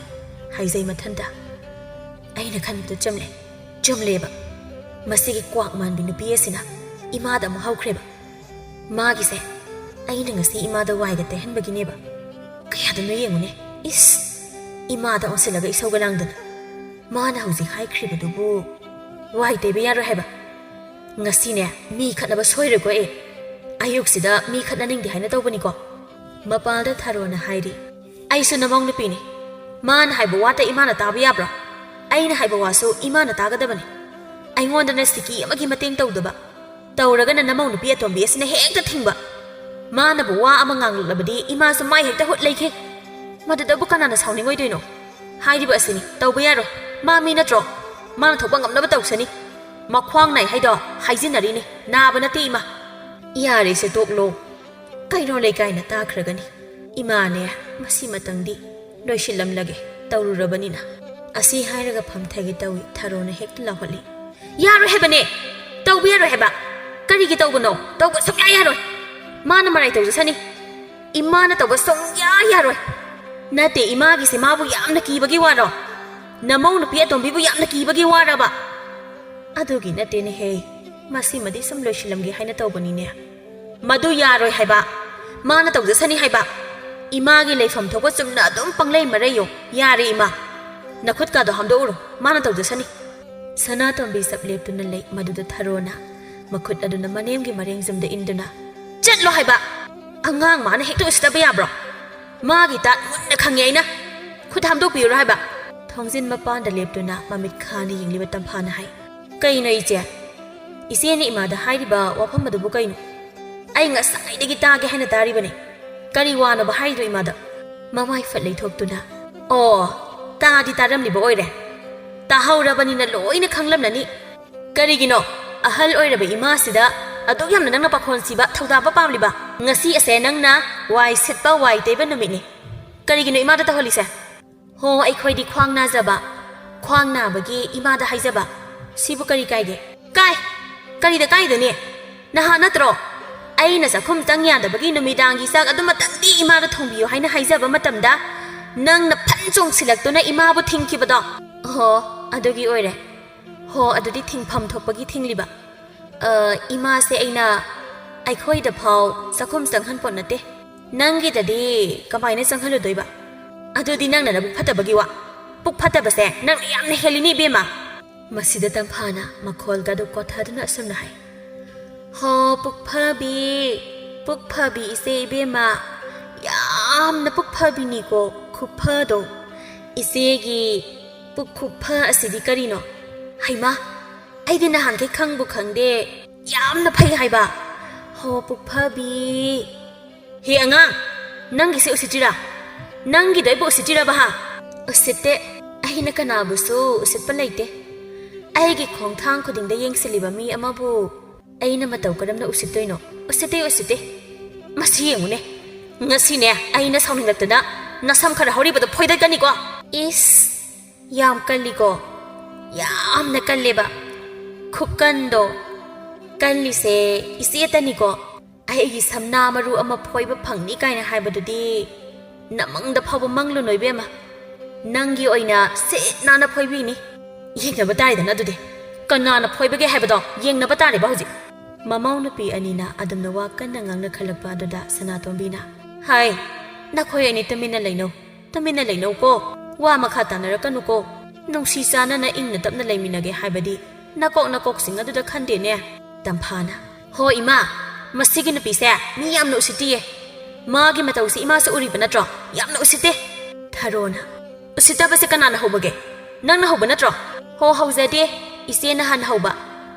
ꯍꯥꯏꯖꯩ ꯃꯊꯟꯇ꯫ ꯑꯩꯅ ꯈꯟꯕꯗ ꯆꯨꯝꯂꯦ꯫ ꯆꯨꯝꯂꯦꯕ꯫ ꯃꯁꯤꯒꯤ ꯀ꯭ꯋꯥꯛ ꯃꯥꯟꯕꯤ ꯅꯨꯄꯤ ꯑꯁꯤꯅ ꯏꯃꯥꯗ ꯑꯃꯨꯛ ꯍꯧꯈ꯭ꯔꯦꯕ꯫ ꯃꯥꯒꯤꯁꯦ ꯑꯩꯅ ꯉꯁꯤ ꯏꯃꯥꯗ ꯋꯥꯏꯒ ꯇꯩꯍꯟꯕꯒꯤꯅꯦꯕ꯫ ꯀꯌꯥꯗꯅꯣ ꯌꯦꯡꯉꯨꯅꯦ꯫ ꯏꯁ! ꯏꯃꯥꯗ ꯑꯣꯟꯁꯤꯜꯂꯒ ꯏꯁꯧꯒ ꯂꯥꯡꯗꯅ꯫ ꯃꯥꯅ ꯍꯧꯖꯤꯛ ꯍꯥꯏꯈ꯭ꯔꯤꯕꯗꯨꯕꯨ ꯋꯥꯏ ꯇꯩꯕ ꯌꯥꯔꯣꯏ ꯍꯥꯏꯕ? ꯉꯁꯤꯅꯦ ꯃꯤ ꯈꯠꯅꯕ ꯁꯣꯏꯔꯣꯏꯀꯣ ꯑꯦ꯫ ꯑꯌꯨꯛꯁꯤꯗ ꯃꯤ ꯈꯠꯅꯅꯤꯡꯗꯦ ꯍꯥꯏꯅ ꯇꯧꯕꯅꯤꯀꯣ꯫ ꯃꯄꯥꯜꯗ ꯊꯥꯔꯣꯅ ꯍꯥꯏꯔꯤ, "ꯑꯩꯁꯨ ꯅꯃꯧ ꯅꯨꯄꯤꯅꯤ꯫ ꯃꯥꯅ ꯍꯥꯏꯕ ꯋꯥꯇ ꯏꯃꯥꯅ ꯇꯥꯕ ꯌꯥꯕ꯭ꯔꯣ? ꯑꯩꯅ ꯍꯥꯏꯕ ꯋꯥꯁꯨ ꯏꯃꯥꯅ ꯇꯥꯒꯗꯕꯅꯤ꯫ ꯑꯩꯉꯣꯟꯗꯅ ꯁꯤꯀꯤ ꯑꯃꯒꯤ ꯃꯇꯦꯡ ꯇꯧꯗꯕ꯫ ꯇꯧꯔꯒꯅ ꯅꯃꯧ ꯅꯨꯄꯤ ꯑꯇꯣꯝꯕꯤ ꯑꯁꯤꯅ ꯍꯦꯛꯇ ꯊꯤꯡꯕ꯫ ꯃꯥꯅꯕꯨ ꯋꯥ ꯑꯃ ꯉꯥꯡꯂꯛꯂꯕꯗꯤ ꯏꯃꯥꯁꯨ ꯃꯥꯏ ꯍꯦꯛꯇ ꯍꯨꯠ ꯂꯩꯈꯤ꯫ ꯃꯗꯨꯗꯕꯨ ꯀꯅꯥꯅ ꯁꯥꯎꯅꯤꯡꯉꯣꯏꯗꯣꯏꯅꯣ? ꯍꯥꯏꯔꯤꯕ ꯑꯁꯤꯅꯤ, ꯇꯧꯕ ꯌꯥꯔꯣꯏ꯫ ꯃꯥ ꯃꯤ ꯅꯠꯇ꯭ꯔꯣ? ꯃꯥꯅ ꯊꯣꯛꯄ ꯉꯝꯅꯕ ꯇꯧꯁꯅꯤ꯫ ꯃꯈ꯭ꯋꯥꯡ ꯅꯥꯏ ꯍꯥꯏꯗꯣ ꯍꯥꯏꯖꯤꯟꯅꯔꯤꯅꯤ, ꯅꯥꯕ ꯅꯠꯇꯦ ꯏꯃꯥ꯫" "ꯌꯥꯔꯦꯁꯦ ꯇꯣꯛꯂꯣ꯫ ꯀꯩꯅꯣ ꯂꯩꯀꯥꯏꯅ ꯇꯥꯈ꯭ꯔꯒꯅꯤ꯫ ꯏꯃꯥꯅꯦ, ꯃꯁꯤꯃꯇꯪꯗꯤ ꯂꯣꯏꯁꯤꯜꯂꯝꯂꯒꯦ, ꯇꯧꯔꯨꯔꯕꯅꯤꯅ꯫" ꯑꯁꯤ ꯍꯥꯏꯔꯒ ꯐꯝꯊꯒꯦ ꯇꯧꯏ, ꯊꯔꯣꯅ ꯍꯦꯛꯇ ꯂꯥꯎꯍꯠꯂꯤ꯫ "ꯌꯥꯔꯣꯏ ꯍꯥꯏꯕꯅꯦ! ꯇꯧꯕ ꯌꯥꯔꯣꯏ ꯍꯥꯏꯕ! ꯀꯔꯤꯒꯤ ꯇꯧꯕꯅꯣ? ꯇꯧꯕ ꯁꯨꯡꯌꯥ ꯌꯥꯔꯣꯏ!" ꯃꯥꯅ ꯃꯔꯥꯏ ꯇꯧꯖꯁꯅꯤ꯫ ꯏꯃꯥꯅ ꯇꯧꯕ ꯁꯨꯡꯌꯥ ꯌꯥꯔꯣꯏ꯫ ꯅꯠꯇꯦ, ꯏꯃꯥꯒꯤꯁꯦ ꯃꯥꯕꯨ ꯌꯥꯝꯅ ꯀꯤꯕꯒꯤ ꯋꯥꯔꯣ? ꯅꯃꯧ ꯅꯨꯄꯤ ꯑꯇꯣꯝꯕꯤꯕꯨ ꯌꯥꯝꯅ ꯀꯤꯕꯒꯤ ꯋꯥꯔꯕ? ꯑꯗꯨꯒꯤ ꯅꯠꯇꯦꯅꯦꯍꯦ, ꯃꯁꯤꯃꯗꯤ ꯁꯨꯝ ꯂꯣꯏꯁꯤꯜꯂꯝꯒꯦ ꯍꯥꯏꯅ ꯇꯧꯕꯅꯤꯅꯦ꯫ ꯃꯗꯨ ꯌꯥꯔꯣꯏ ꯍꯥꯏꯕ꯫ ꯃꯥꯅ ꯇꯧꯖꯁꯅꯤ ꯍꯥꯏꯕ꯫ ꯏꯃꯥꯒꯤ ꯂꯩꯐꯝ ꯊꯣꯛꯄ ꯆꯨꯝꯅ ꯑꯗꯨꯝ ꯄꯪꯂꯩ ꯃꯔꯩꯌꯨ꯫ ꯌꯥꯔꯦ ꯏꯃꯥ, ꯅꯈꯨꯠꯀꯥꯗꯣ ꯍꯥꯝꯗꯣꯛꯎꯔꯣ, ꯃꯥꯅ ꯇꯧꯖꯁꯅꯤ꯫ ꯁꯅꯥꯇꯣꯝꯕꯤ ꯆꯞ ꯂꯦꯞꯇꯨꯅ ꯂꯩ꯫ ꯃꯗꯨꯗ ꯊꯔꯣꯅ ꯃꯈꯨꯠ ꯑꯗꯨꯅ ꯃꯅꯦꯝꯒꯤ ꯃꯔꯦꯡꯖꯨꯝꯗ ꯏꯟꯗꯨꯅ, "ꯆꯠꯂꯣ ꯍꯥꯏꯕ! ꯑꯉꯥꯡ ꯃꯥꯅ ꯍꯦꯛꯇ ꯎꯁꯤꯠꯇꯕ ꯌꯥꯕ꯭ꯔꯣ? ꯃꯥꯒꯤ ꯇꯥꯠ ꯃꯨꯟꯅ ꯈꯪꯉꯦ ꯑꯩꯅ꯫ ꯈꯨꯠ ꯍꯥꯝꯗꯣꯛꯄꯤꯔꯨꯔꯣ ꯍꯥꯏꯕ!" ꯊꯣꯡꯖꯤꯟ ꯃꯄꯥꯟꯗ ꯂꯦꯞꯇꯨꯅ ꯃꯃꯤꯠ ꯈꯥꯅ ꯌꯦꯡꯂꯤꯕ ꯇꯝꯐꯥꯅ ꯍꯥꯏ, "ꯀꯩꯅꯣ ꯏꯆꯦ? ꯏꯆꯦꯅ ꯏꯃꯥꯗ ꯍꯥꯏꯔꯤꯕ ꯋꯥꯐꯝ ꯑꯗꯨꯕꯨ ꯀꯩꯅꯣ? ꯑꯩ ꯉꯁꯥꯏꯗꯒꯤ ꯇꯥꯒꯦ ꯍꯥꯏꯅ ꯇꯥꯔꯤꯕꯅꯤ꯫ ꯀꯔꯤ ꯋꯥꯅꯣꯕ ꯍꯥꯏꯔꯤꯗꯣ ꯏꯃꯥꯗ?" ꯃꯃꯥꯏ ꯐꯠ ꯂꯩꯊꯣꯛꯇꯨꯅ, "ꯑꯣ, ꯇꯥꯗꯤ ꯇꯥꯔꯝꯂꯤꯕ ꯑꯣꯏꯔꯦ꯫ ꯇꯥꯍꯧꯔꯕꯅꯤꯅ ꯂꯣꯏꯅ ꯈꯪꯂꯝꯂꯅꯤ꯫ ꯀꯔꯤꯒꯤꯅꯣ ꯑꯍꯜ ꯑꯣꯏꯔꯕ ꯏꯃꯥꯁꯤꯗ ꯑꯗꯨꯛ ꯌꯥꯝꯅ ꯅꯪꯅ ꯄꯥꯈꯣꯟ ꯁꯤꯕ ꯊꯧꯗꯥꯕ ꯄꯥꯝꯂꯤꯕ? ꯉꯁꯤ ꯑꯁꯦ ꯅꯪꯅ ꯋꯥꯏ ꯁꯤꯠꯄ, ꯋꯥꯏ ꯇꯩꯕ ꯅꯨꯃꯤꯠꯅꯤ꯫ ꯀꯔꯤꯒꯤꯅꯣ ꯏꯃꯥꯗ ꯇꯧꯍꯜꯂꯤꯁꯦ?" "ꯍꯣ, ꯑꯩꯈꯣꯏꯗꯤ ꯈ꯭ꯋꯥꯡ ꯅꯥꯖꯕ, ꯈ꯭ꯋꯥꯡ ꯅꯥꯕꯒꯤ ꯏꯃꯥꯗ ꯍꯥꯏꯖꯕ꯫ ꯁꯤꯕꯨ ꯀꯔꯤ ꯀꯥꯏꯒꯦ?" "ꯀꯥꯏ? ꯀꯔꯤꯗ ꯀꯥꯏꯗꯅꯤ? ꯅꯍꯥꯟ ꯅꯠꯇ꯭ꯔꯣ ꯑꯩꯅ ꯆꯥꯛꯈꯨꯝ ꯆꯪ ꯌꯥꯗꯕꯒꯤ ꯅꯨꯃꯤꯗꯥꯡꯒꯤ ꯆꯥꯛ ꯑꯗꯨꯃꯇꯪꯗꯤ ꯏꯃꯥꯗ ꯊꯣꯡꯕꯤꯌꯨ ꯍꯥꯏꯅ ꯍꯥꯏꯖꯕ ꯃꯇꯝꯗ ꯅꯪꯅ ꯐꯟ ꯆꯣꯡꯁꯤꯜꯂꯛꯇꯨꯅ ꯏꯃꯥꯕꯨ ꯊꯤꯡꯈꯤꯕꯗꯣ?" "ꯍꯣ, ꯑꯗꯨꯒꯤ ꯑꯣꯏꯔꯦ꯫ ꯍꯣ, ꯑꯗꯨꯗꯤ ꯊꯤꯡꯐꯝ ꯊꯣꯛꯄꯒꯤ ꯊꯤꯡꯂꯤꯕ꯫ ꯑ, ꯏꯃꯥꯁꯦ ꯑꯩꯅ ꯑꯩꯈꯣꯏꯗ ꯐꯥꯎ ꯆꯥꯛꯈꯨꯝ ꯆꯪꯍꯟꯄꯣꯠ ꯅꯠꯇꯦ꯫ ꯅꯪꯒꯤꯗꯗꯤ ꯀꯃꯥꯏꯅ ꯆꯪꯍꯜꯂꯨꯗꯣꯏꯕ? ꯑꯗꯨꯗꯤ ꯅꯪꯅ ꯅꯕꯨꯛ ꯐꯠꯇꯕꯒꯤ ꯋꯥ꯫ ꯄꯨꯛ ꯐꯠꯇꯕꯁꯦ ꯅꯪꯅ ꯌꯥꯝꯅ ꯍꯦꯜꯂꯤꯅꯦ ꯏꯕꯦꯝꯃ!" ꯃꯁꯤꯗ ꯇꯝꯐꯥꯅ ꯃꯈꯣꯜꯒꯗꯨ ꯀꯣꯊꯗꯨꯅ ꯑꯁꯨꯝꯅ ꯍꯥꯏ, "ꯍꯣ, ꯄꯨꯛ ꯐꯕꯤ, ꯄꯨꯛ ꯐꯕꯤ ꯏꯆꯦ ꯏꯕꯦꯝꯃ, ꯌꯥꯝꯅ ꯄꯨꯛ ꯐꯕꯤꯅꯤꯀꯣ ꯈꯨꯐꯗꯣ꯫ ꯏꯆꯦꯒꯤ ꯄꯨꯛ ꯈꯨꯐ ꯑꯁꯤꯗꯤ ꯀꯔꯤꯅꯣ? ꯍꯩꯃꯥ, ꯑꯩꯗꯤ ꯅꯍꯥꯟꯈꯩ ꯈꯪꯕꯨ ꯈꯪꯗꯦ꯫ ꯌꯥꯝꯅ ꯐꯩ ꯍꯥꯏꯕ꯫ ꯍꯣ, ꯄꯨꯛ ꯐꯕꯤ!" "ꯍꯦ ꯑꯉꯥꯡ, ꯅꯪꯒꯤꯁꯦ ꯎꯁꯤꯠꯇ꯭ꯔꯤꯔꯥ? ꯅꯪꯒꯤꯗꯣ ꯑꯩꯕꯨ ꯎꯁꯤꯠꯇ꯭ꯔꯤꯔꯕ ꯍꯥ?" "ꯎꯁꯤꯠꯇꯦ꯫ ꯑꯩꯅ ꯀꯅꯥꯕꯨꯁꯨ ꯎꯁꯤꯠꯄ ꯂꯩꯇꯦ꯫ ꯑꯩꯒꯤ ꯈꯣꯡꯊꯥꯡ ꯈꯨꯗꯤꯡꯗ ꯌꯦꯡꯁꯤꯜꯂꯤꯕ ꯃꯤ ꯑꯃꯕꯨ ꯑꯩꯅ ꯃꯇꯧ ꯀꯔꯝꯅ ꯎꯁꯤꯠꯇꯣꯏꯅꯣ? ꯎꯁꯤꯠꯇꯦ, ꯎꯁꯤꯠꯇꯦ꯫ ꯃꯁꯤ ꯌꯦꯡꯉꯨꯅꯦ꯫ ꯉꯁꯤꯅꯦ, ꯑꯩꯅ ꯁꯥꯎꯅꯤꯡꯂꯛꯇꯅ ꯅꯁꯝ ꯈꯔ ꯍꯧꯔꯤꯕꯗꯣ ꯐꯣꯏꯗꯠꯀꯅꯤꯀꯣ!" "ꯏꯁ, ꯌꯥꯝ ꯀꯜꯂꯤꯀꯣ꯫ ꯌꯥꯝꯅ ꯀꯜꯂꯦꯕ꯫ ꯈꯨꯀꯟꯗꯣ꯫ ꯀꯜꯂꯤꯁꯦ ꯏꯆꯦꯇꯅꯤꯀꯣ꯫ ꯑꯩꯒꯤ ꯁꯝꯅꯥ ꯃꯔꯨ ꯑꯃ ꯐꯣꯏꯕ ꯐꯪꯅꯤ ꯀꯥꯏꯅ ꯍꯥꯏꯕꯗꯨꯗꯤ ꯅꯃꯪꯗ ꯐꯥꯎꯕ ꯃꯪꯂꯨꯅꯨ ꯏꯕꯦꯝꯃ꯫ ꯅꯪꯒꯤ ꯑꯣꯏꯅ ꯁꯤꯠ ꯅꯥꯟꯅ ꯐꯣꯏꯕꯤꯅꯤ꯫ ꯌꯦꯡꯅꯕ ꯇꯥꯔꯦꯗꯅ ꯑꯗꯨꯗꯤ꯫ ꯀꯅꯥꯅ ꯐꯣꯏꯕꯒꯦ ꯍꯥꯏꯕꯗꯣ ꯌꯦꯡꯅꯕ ꯇꯥꯔꯦꯕ ꯍꯧꯖꯤꯛ꯫ ꯃꯃꯧ ꯅꯨꯄꯤ ꯑꯅꯤꯅ ꯑꯗꯨꯝꯅ ꯋꯥ ꯀꯟꯅ ꯉꯥꯡꯅꯈꯠꯂꯛꯄ ꯑꯗꯨꯗ ꯁꯅꯥꯇꯣꯝꯕꯤꯅ, "ꯍꯥꯏ, ꯅꯈꯣꯏ ꯑꯅꯤ ꯇꯨꯃꯤꯟꯅ ꯂꯩꯅꯧ, ꯇꯨꯃꯤꯟꯅ ꯂꯩꯅꯧꯀꯣ꯫ ꯋꯥ ꯃꯈꯥ ꯇꯥꯅꯔꯛꯀꯅꯨꯀꯣ꯫ ꯅꯨꯡꯁꯤ ꯆꯥꯟꯅꯅ ꯏꯪꯅ ꯇꯞꯅ ꯂꯩꯃꯤꯟꯅꯒꯦ ꯍꯥꯏꯕꯗꯤ ꯅꯀꯣꯛ ꯅꯀꯣꯛꯁꯤꯡ ꯑꯗꯨꯗ ꯈꯟꯗꯦꯅꯦ?" ꯇꯝꯐꯥꯅ, "ꯍꯣ ꯏꯃꯥ, ꯃꯁꯤꯒꯤ ꯅꯨꯄꯤꯁꯦ ꯃꯤ ꯌꯥꯝꯅ ꯎꯁꯤꯠꯇꯤꯌꯦ꯫ ꯃꯥꯒꯤ ꯃꯇꯧꯁꯦ ꯏꯃꯥꯁꯨ ꯎꯔꯤꯕ ꯅꯠꯇ꯭ꯔꯣ? ꯌꯥꯝꯅ ꯎꯁꯤꯠꯇꯦ꯫" ꯊꯔꯣꯅ, "ꯎꯁꯤꯠꯇꯕꯁꯦ ꯀꯅꯥꯅ ꯍꯧꯕꯒꯦ? ꯅꯪꯅ ꯍꯧꯕ ꯅꯠꯇ꯭ꯔꯣ?" "ꯍꯣ, ꯍꯧꯖꯗꯦ꯫ ꯏꯆꯦꯅ ꯍꯥꯟꯅ ꯍꯧꯕ꯫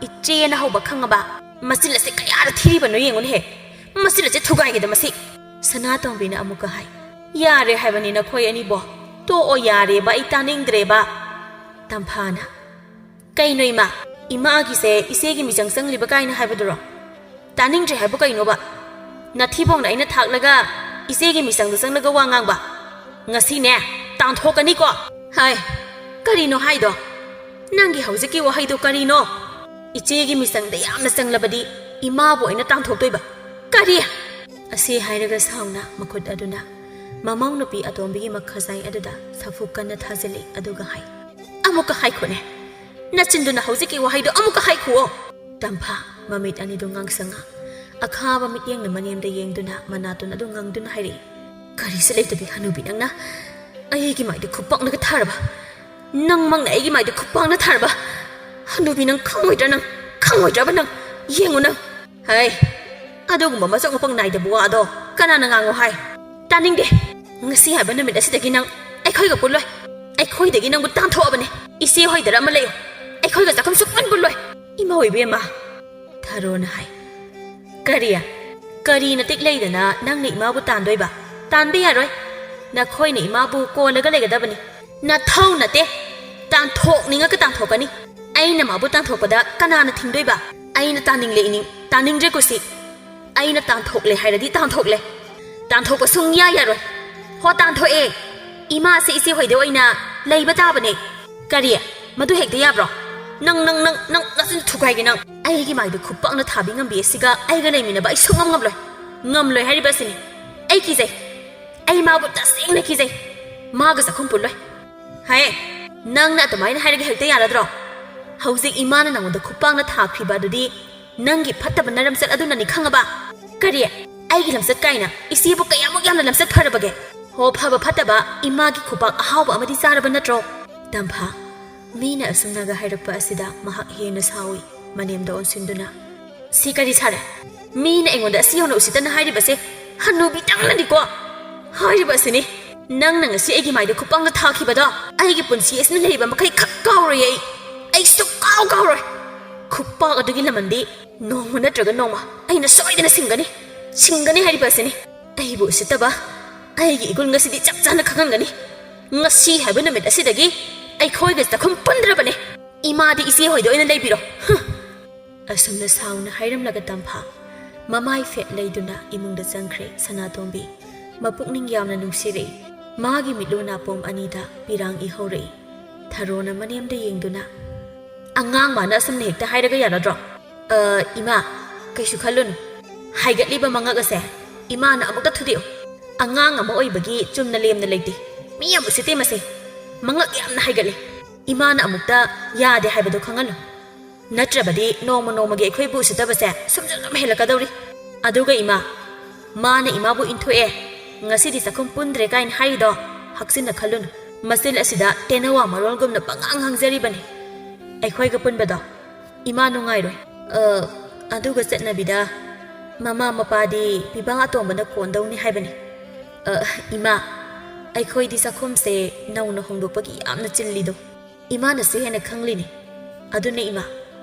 ꯏꯆꯦꯅ ꯍꯧꯕ, ꯈꯪꯉꯕ? ꯃꯆꯤꯜ ꯑꯁꯦ ꯀꯌꯥꯗ ꯊꯤꯔꯤꯕꯅꯣ ꯌꯦꯡꯉꯨꯅꯦꯍꯦ꯫ ꯃꯆꯤꯜ ꯑꯁꯦ ꯊꯨꯒꯥꯏꯒꯦꯗ ꯃꯁꯤ꯫" ꯁꯅꯥꯇꯣꯝꯕꯤꯅ ꯑꯃꯨꯛꯀ ꯍꯥꯏ, "ꯌꯥꯔꯦ ꯍꯥꯏꯕꯅꯤ ꯅꯈꯣꯏ ꯑꯅꯤꯕꯣ꯫ ꯇꯣꯛꯑꯣ ꯌꯥꯔꯦꯕ, ꯑꯩ ꯇꯥꯅꯤꯡꯗ꯭ꯔꯦꯕ꯫" ꯇꯝꯐꯥꯅ, "ꯀꯩꯅꯣ ꯏꯃꯥ? ꯏꯃꯥꯒꯤꯁꯦ ꯏꯆꯦꯒꯤ ꯃꯤꯆꯪ ꯆꯪꯂꯤꯕ ꯀꯥꯏꯅ ꯍꯥꯏꯕꯗꯨꯔꯣ? ꯇꯥꯅꯤꯡꯗ꯭ꯔꯦ ꯍꯥꯏꯕꯨ ꯀꯩꯅꯣꯕ? ꯅꯊꯤꯕꯣꯡꯅ ꯑꯩꯅ ꯊꯥꯛꯂꯒ ꯏꯆꯦꯒꯤ ꯃꯤꯆꯪꯗ ꯆꯪꯂꯒ ꯋꯥ ꯉꯥꯡꯕ? ꯉꯁꯤꯅꯦ, ꯇꯥꯟꯊꯣꯛꯀꯅꯤꯀꯣ?" "ꯍꯥꯏ, ꯀꯔꯤꯅꯣ ꯍꯥꯏꯗꯣ? ꯅꯪꯒꯤ ꯍꯧꯖꯤꯛꯀꯤ ꯋꯥꯍꯩꯗꯣ ꯀꯔꯤꯅꯣ? ꯏꯆꯦꯒꯤ ꯃꯤꯆꯪꯗ ꯌꯥꯝꯅ ꯆꯪꯂꯕꯗꯤ ꯏꯃꯥꯕꯨ ꯑꯩꯅ ꯇꯥꯟꯊꯣꯛꯇꯣꯏꯕ꯫ ꯀꯔꯤ?" ꯑꯁꯤ ꯍꯥꯏꯔꯒ ꯁꯥꯎꯅ ꯃꯈꯨꯠ ꯑꯗꯨꯅ ꯃꯃꯧ ꯅꯨꯄꯤ ꯑꯇꯣꯝꯕꯤꯒꯤ ꯃꯈꯖꯥꯏ ꯑꯗꯨꯗ ꯁꯥꯐꯨ ꯀꯟꯅ ꯊꯥꯖꯤꯜꯂꯤ, ꯑꯗꯨꯒ ꯍꯥꯏ, "ꯑꯃꯨꯛꯀ ꯍꯥꯏꯈꯣꯅꯦ꯫ ꯅꯆꯤꯟꯗꯨꯅ ꯍꯧꯖꯤꯛꯀꯤ ꯋꯥꯍꯩꯗꯣ ꯑꯃꯨꯛꯀ ꯍꯥꯏꯈꯨꯑꯣ꯫" ꯇꯝꯐꯥ, ꯃꯃꯤꯠ ꯑꯅꯤꯗꯨ ꯉꯥꯡꯁꯪꯉ, ꯑꯈꯥꯕ ꯃꯤꯠꯌꯦꯡꯅ ꯃꯅꯦꯝꯗ ꯌꯦꯡꯗꯨꯅ ꯃꯅꯥꯇꯣꯟ ꯑꯗꯨ ꯉꯪꯗꯨꯅ ꯍꯥꯏꯔꯛꯏ, "ꯀꯔꯤꯁꯨ ꯂꯩꯇꯕꯤ ꯍꯅꯨꯕꯤ ꯅꯪꯅ ꯑꯩꯒꯤ ꯃꯥꯏꯗ ꯈꯨꯄꯥꯛꯅꯒ ꯊꯥꯔꯕ? ꯅꯪꯃꯛꯅ ꯑꯩꯒꯤ ꯃꯥꯏꯗ ꯈꯨꯄꯥꯛꯅ ꯊꯥꯔꯕ? ꯍꯅꯨꯕꯤ ꯅꯪ ꯈꯪꯉꯣꯏꯗ꯭ꯔꯥ ꯅꯪ? ꯈꯪꯉꯣꯏꯗ꯭ꯔꯕ ꯅꯪ? ꯌꯦꯡꯉꯨ ꯅꯪ꯫ ꯍꯩ, ꯑꯗꯨꯒꯨꯝꯕ ꯃꯆꯣꯛ ꯃꯄꯪ ꯅꯥꯏꯗꯕ ꯋꯥꯗꯣ ꯀꯅꯥꯅ ꯉꯥꯡꯉꯣ ꯍꯥꯏ? ꯇꯥꯅꯤꯡꯗꯦ꯫ ꯉꯁꯤ ꯍꯥꯏꯕ ꯅꯨꯃꯤꯠ ꯑꯁꯤꯗꯒꯤ ꯅꯪ ꯑꯩꯈꯣꯏꯒ ꯄꯨꯜꯂꯣꯏ꯫ ꯑꯩꯈꯣꯏꯗꯒꯤ ꯅꯪꯕꯨ ꯇꯥꯟꯊꯣꯛꯑꯕꯅꯦ꯫ ꯏꯆꯦ ꯍꯣꯏꯗꯔ ꯑꯃ ꯂꯩꯌꯨ꯫ ꯑꯩꯈꯣꯏꯒ ꯆꯥꯛꯈꯨꯝ ꯁꯨꯛꯄꯨꯟ ꯄꯨꯜꯂꯣꯏ꯫" "ꯏꯃꯥ ꯑꯣꯏꯕꯤ ꯑꯃ꯫" ꯊꯔꯣꯅ ꯍꯥꯏ꯫ "ꯀꯔꯤ? ꯀꯔꯤ ꯅꯇꯤꯛ ꯂꯩꯗꯅ ꯅꯪꯅ ꯏꯃꯥꯕꯨ ꯇꯥꯟꯗꯣꯏꯕ? ꯇꯥꯟꯕ ꯌꯥꯔꯣꯏ꯫ ꯅꯈꯣꯏꯅ ꯏꯃꯥꯕꯨ ꯀꯣꯜꯂꯒ ꯂꯩꯒꯗꯕꯅꯤ꯫ ꯅꯊꯧ ꯅꯠꯇꯦ꯫ ꯇꯥꯟꯊꯣꯛꯅꯤꯡꯉꯒ ꯇꯥꯟꯊꯣꯛꯀꯅꯤ꯫ ꯑꯩꯅ ꯃꯥꯕꯨ ꯇꯥꯟꯊꯣꯛꯄꯗ ꯀꯅꯥꯅ ꯊꯤꯡꯗꯣꯏꯕ? ꯑꯩꯅ ꯇꯥꯅꯤꯡꯂꯦ ꯏꯅꯤꯡ, ꯇꯥꯅꯤꯡꯗ꯭ꯔꯦ ꯀꯨꯁꯤ꯫ ꯑꯩꯅ ꯇꯥꯟꯊꯣꯛꯂꯦ ꯍꯥꯏꯔꯗꯤ ꯇꯥꯟꯊꯣꯛꯂꯦ꯫ ꯇꯥꯟꯊꯣꯛꯄ ꯁꯨꯡꯌꯥ ꯌꯥꯔꯣꯏ꯫ ꯍꯣ, ꯇꯥꯟꯊꯣꯛꯑꯦ꯫ ꯏꯃꯥꯁꯦ ꯏꯆꯦ ꯍꯣꯏꯗ ꯑꯣꯏꯅ ꯂꯩꯕ ꯇꯥꯕꯅꯦ꯫" "ꯀꯔꯤ? ꯃꯗꯨ ꯍꯦꯛꯇ ꯌꯥꯕ꯭ꯔꯣ? ꯅꯪ, ꯅꯪ, ꯅꯪ, ꯅꯪ ꯅꯆꯤꯟ ꯊꯨꯒꯥꯏꯒꯦ ꯅꯪ꯫ ꯑꯩꯒꯤ ꯃꯥꯏꯗ ꯈꯨꯄꯥꯛꯅ ꯊꯥꯕꯤ ꯉꯝꯕꯤ ꯑꯁꯤꯒ ꯑꯩꯒ ꯂꯩꯃꯤꯟꯅꯕ ꯑꯩ ꯁꯨꯡꯉꯝ ꯉꯝꯂꯣꯏ꯫ ꯉꯝꯂꯣꯏ ꯍꯥꯏꯔꯤꯕ ꯑꯁꯤꯅꯤ꯫ ꯑꯩ ꯀꯤꯖꯩ꯫ ꯑꯩ ꯃꯥꯕꯨ ꯇꯁꯦꯡꯅ ꯀꯤꯖꯩ꯫ ꯃꯥꯒ ꯆꯥꯛꯈꯨꯝ ꯄꯨꯜꯂꯣꯏ꯫ ꯍꯥꯏ, ꯅꯪꯅ ꯑꯗꯨꯃꯥꯏꯅ ꯍꯥꯏꯔꯒ ꯍꯦꯛꯇ ꯌꯥꯔꯗ꯭ꯔꯣ? ꯍꯧꯖꯤꯛ ꯏꯃꯥꯅ ꯅꯪꯉꯣꯟꯗ ꯈꯨꯄꯥꯛꯅ ꯊꯥꯈ꯭ꯔꯤꯕ ꯑꯗꯨꯗꯤ ꯅꯪꯒꯤ ꯐꯠꯇꯕ ꯅꯔꯝꯆꯠ ꯑꯗꯨꯅꯅꯤ, ꯈꯪꯉꯕ? ꯀꯔꯤ? ꯑꯩꯒꯤ ꯂꯝꯆꯠ ꯀꯥꯏꯅ ꯏꯆꯦꯕꯨ ꯀꯌꯥꯃꯨꯛ ꯌꯥꯝꯅ ꯂꯝꯆꯠ ꯐꯔꯕꯒꯦ? ꯍꯣ, ꯐꯕ ꯐꯠꯇꯕ, ꯏꯃꯥꯒꯤ ꯈꯨꯄꯥꯛ ꯑꯍꯥꯎꯕ ꯑꯃꯗꯤ ꯆꯥꯔꯕ ꯅꯠꯇ꯭ꯔꯣ? ꯇꯝꯐꯥ, ꯃꯤꯅ ꯑꯁꯨꯝꯅꯒ ꯍꯥꯏꯔꯛꯄ ꯑꯁꯤꯗ ꯃꯍꯥꯛ ꯍꯦꯟꯅ ꯁꯥꯎꯏ꯫ ꯃꯅꯦꯝꯗ ꯑꯣꯟꯁꯤꯟꯗꯨꯅ, "ꯁꯤ ꯀꯔꯤ ꯁꯥꯔꯦ? ꯃꯤꯅ ꯑꯩꯉꯣꯟꯗ ꯑꯁꯤ ꯌꯧꯅ ꯎꯁꯤꯠꯇꯅ ꯍꯥꯏꯔꯤꯕꯁꯦ ꯍꯟꯅꯨꯕꯤꯗꯪꯅꯅꯤꯀꯣ?" ꯍꯥꯏꯔꯤꯕ ꯑꯁꯤꯅꯤ꯫ ꯅꯪꯅ ꯉꯁꯤ ꯑꯩꯒꯤ ꯃꯥꯏꯗ ꯈꯨꯄꯥꯛꯅ ꯊꯥꯈꯤꯕꯗꯣ ꯑꯩꯒꯤ ꯄꯨꯟꯁꯤ ꯑꯁꯤꯅ ꯂꯩꯔꯤꯕ ꯃꯈꯩ ꯈꯛ ꯀꯥꯎꯔꯣꯏ ꯑꯩ꯫ ꯑꯩ ꯁꯨꯛꯀꯥꯎ ꯀꯥꯎꯔꯣꯏ꯫ ꯈꯨꯄꯥꯛ ꯑꯗꯨꯒꯤ ꯂꯃꯟꯗꯤ ꯅꯣꯡꯃ ꯅꯠꯇ꯭ꯔꯒ ꯅꯣꯡꯃ ꯑꯩꯅ ꯁꯣꯏꯗꯅ ꯁꯤꯡꯒꯅꯤ꯫ ꯁꯤꯡꯒꯅꯤ ꯍꯥꯏꯔꯤꯕ ꯑꯁꯤꯅꯤ꯫ ꯑꯩꯕꯨ ꯎꯁꯤꯠꯇꯕ ꯑꯩꯒꯤ ꯏꯒꯨꯟ ꯉꯁꯤꯗꯤ ꯆꯞ ꯆꯥꯅ ꯈꯪꯍꯟꯒꯅꯤ꯫ ꯉꯁꯤ ꯍꯥꯏꯕ ꯅꯨꯃꯤꯠ ꯑꯁꯤꯗꯒꯤ ꯑꯩꯈꯣꯏꯒ ꯆꯥꯛꯈꯨꯝ ꯄꯨꯟꯗ꯭ꯔꯕꯅꯦ꯫ ꯏꯃꯥꯗꯤ ꯏꯆꯦ ꯍꯣꯏꯗ ꯑꯣꯏꯅ ꯂꯩꯕꯤꯔꯣ꯫ ꯍꯨꯝ꯫ ꯑꯁꯨꯝꯅ ꯁꯥꯎꯅ ꯍꯥꯏꯔꯝꯂꯒ ꯇꯝꯐꯥ ꯃꯃꯥꯏ ꯐꯦꯠ ꯂꯩꯗꯨꯅ ꯏꯃꯨꯡꯗ ꯆꯪꯈ꯭ꯔꯦ꯫ ꯁꯅꯥꯇꯣꯝꯕꯤ ꯃꯄꯨꯛꯅꯤꯡ ꯌꯥꯝꯅ ꯅꯨꯡꯁꯤꯔꯛꯏ꯫ ꯃꯥꯒꯤ ꯃꯤꯠꯂꯨ ꯅꯥꯄꯣꯝ ꯑꯅꯤꯗ ꯄꯤꯔꯥꯡ ꯏꯍꯧꯔꯛꯏ꯫ ꯊꯔꯣꯅ ꯃꯅꯦꯝꯗ ꯌꯦꯡꯗꯨꯅ, "ꯑꯉꯥꯡ ꯃꯥꯅ ꯑꯁꯨꯝꯅ ꯍꯦꯛꯇ ꯍꯥꯏꯔꯒ ꯌꯥꯔꯗ꯭ꯔꯣ?" "ꯑ, ꯏꯃꯥ, ꯀꯩꯁꯨ ꯈꯜꯂꯨꯅꯨ꯫ ꯍꯥꯏꯒꯠꯂꯤꯕ ꯃꯉꯛ ꯑꯁꯦ ꯏꯃꯥꯅ ꯑꯃꯨꯛꯇ ꯊꯨꯗꯦꯛꯎ꯫ ꯑꯉꯥꯡ ꯑꯃ ꯑꯣꯏꯕꯒꯤ ꯆꯨꯝꯅ ꯂꯦꯝꯅ ꯂꯩꯇꯦ꯫ ꯃꯤ ꯌꯥꯝ ꯎꯁꯤꯠꯇꯦ ꯃꯁꯦ꯫ ꯃꯉꯛ ꯌꯥꯝꯅ ꯍꯥꯏꯒꯠꯂꯤ꯫ ꯏꯃꯥꯅ ꯑꯃꯨꯛꯇ ꯌꯥꯗꯦ ꯍꯥꯏꯕꯗꯣ ꯈꯪꯍꯜꯂꯨ꯫ ꯅꯠꯇ꯭ꯔꯕꯗꯤ ꯅꯣꯡꯃ ꯅꯣꯡꯃꯒꯤ ꯑꯩꯈꯣꯏꯕꯨ ꯎꯁꯤꯠꯇꯕꯁꯦ ꯁꯨꯝ ꯁꯨꯝ ꯁꯨꯝ ꯍꯦꯜꯂꯛꯀꯗꯧꯔꯤ꯫ ꯑꯗꯨꯒ ꯏꯃꯥ, ꯃꯥꯅ ꯏꯃꯥꯕꯨ ꯏꯟꯊꯣꯛꯑꯦ, ꯉꯁꯤꯗꯤ ꯆꯥꯛꯈꯨꯝ ꯄꯨꯟꯗ꯭ꯔꯦ ꯀꯥꯏꯅ ꯍꯥꯏꯔꯤꯗꯣ ꯍꯛꯆꯤꯟꯅ ꯈꯜꯂꯨꯅꯨ꯫ ꯃꯆꯤꯜ ꯑꯁꯤꯗ ꯇꯦꯅꯋꯥ ꯃꯔꯣꯜꯒꯨꯝꯅ ꯄꯉꯥꯡ ꯉꯥꯡꯖꯔꯤꯕꯅꯤ꯫ ꯑꯩꯈꯣꯏꯒ ꯄꯨꯟꯕꯗꯣ ꯏꯃꯥ ꯅꯨꯡꯉꯥꯏꯔꯣꯏ꯫ ꯑ, ꯑꯗꯨꯒ ꯆꯠꯅꯕꯤꯗ ꯃꯃꯥ ꯃꯄꯥꯗꯤ ꯄꯤꯕꯥ ꯑꯇꯣꯝꯕꯅ ꯀꯣꯟꯗꯧꯅꯤ ꯍꯥꯏꯕꯅꯤ꯫ ꯑ, ꯏꯃꯥ, ꯑꯩꯈꯣꯏꯗꯤ ꯆꯥꯛꯈꯨꯝꯁꯦ ꯅꯧꯅ ꯍꯣꯡꯗꯣꯛꯄꯒꯤ ꯌꯥꯝꯅ ꯆꯤꯜꯂꯤꯗꯣ꯫ ꯏꯃꯥꯅꯁꯨ ꯍꯦꯟꯅ ꯈꯪꯂꯤꯅꯤ꯫ ꯑꯗꯨꯅ ꯏꯃꯥ,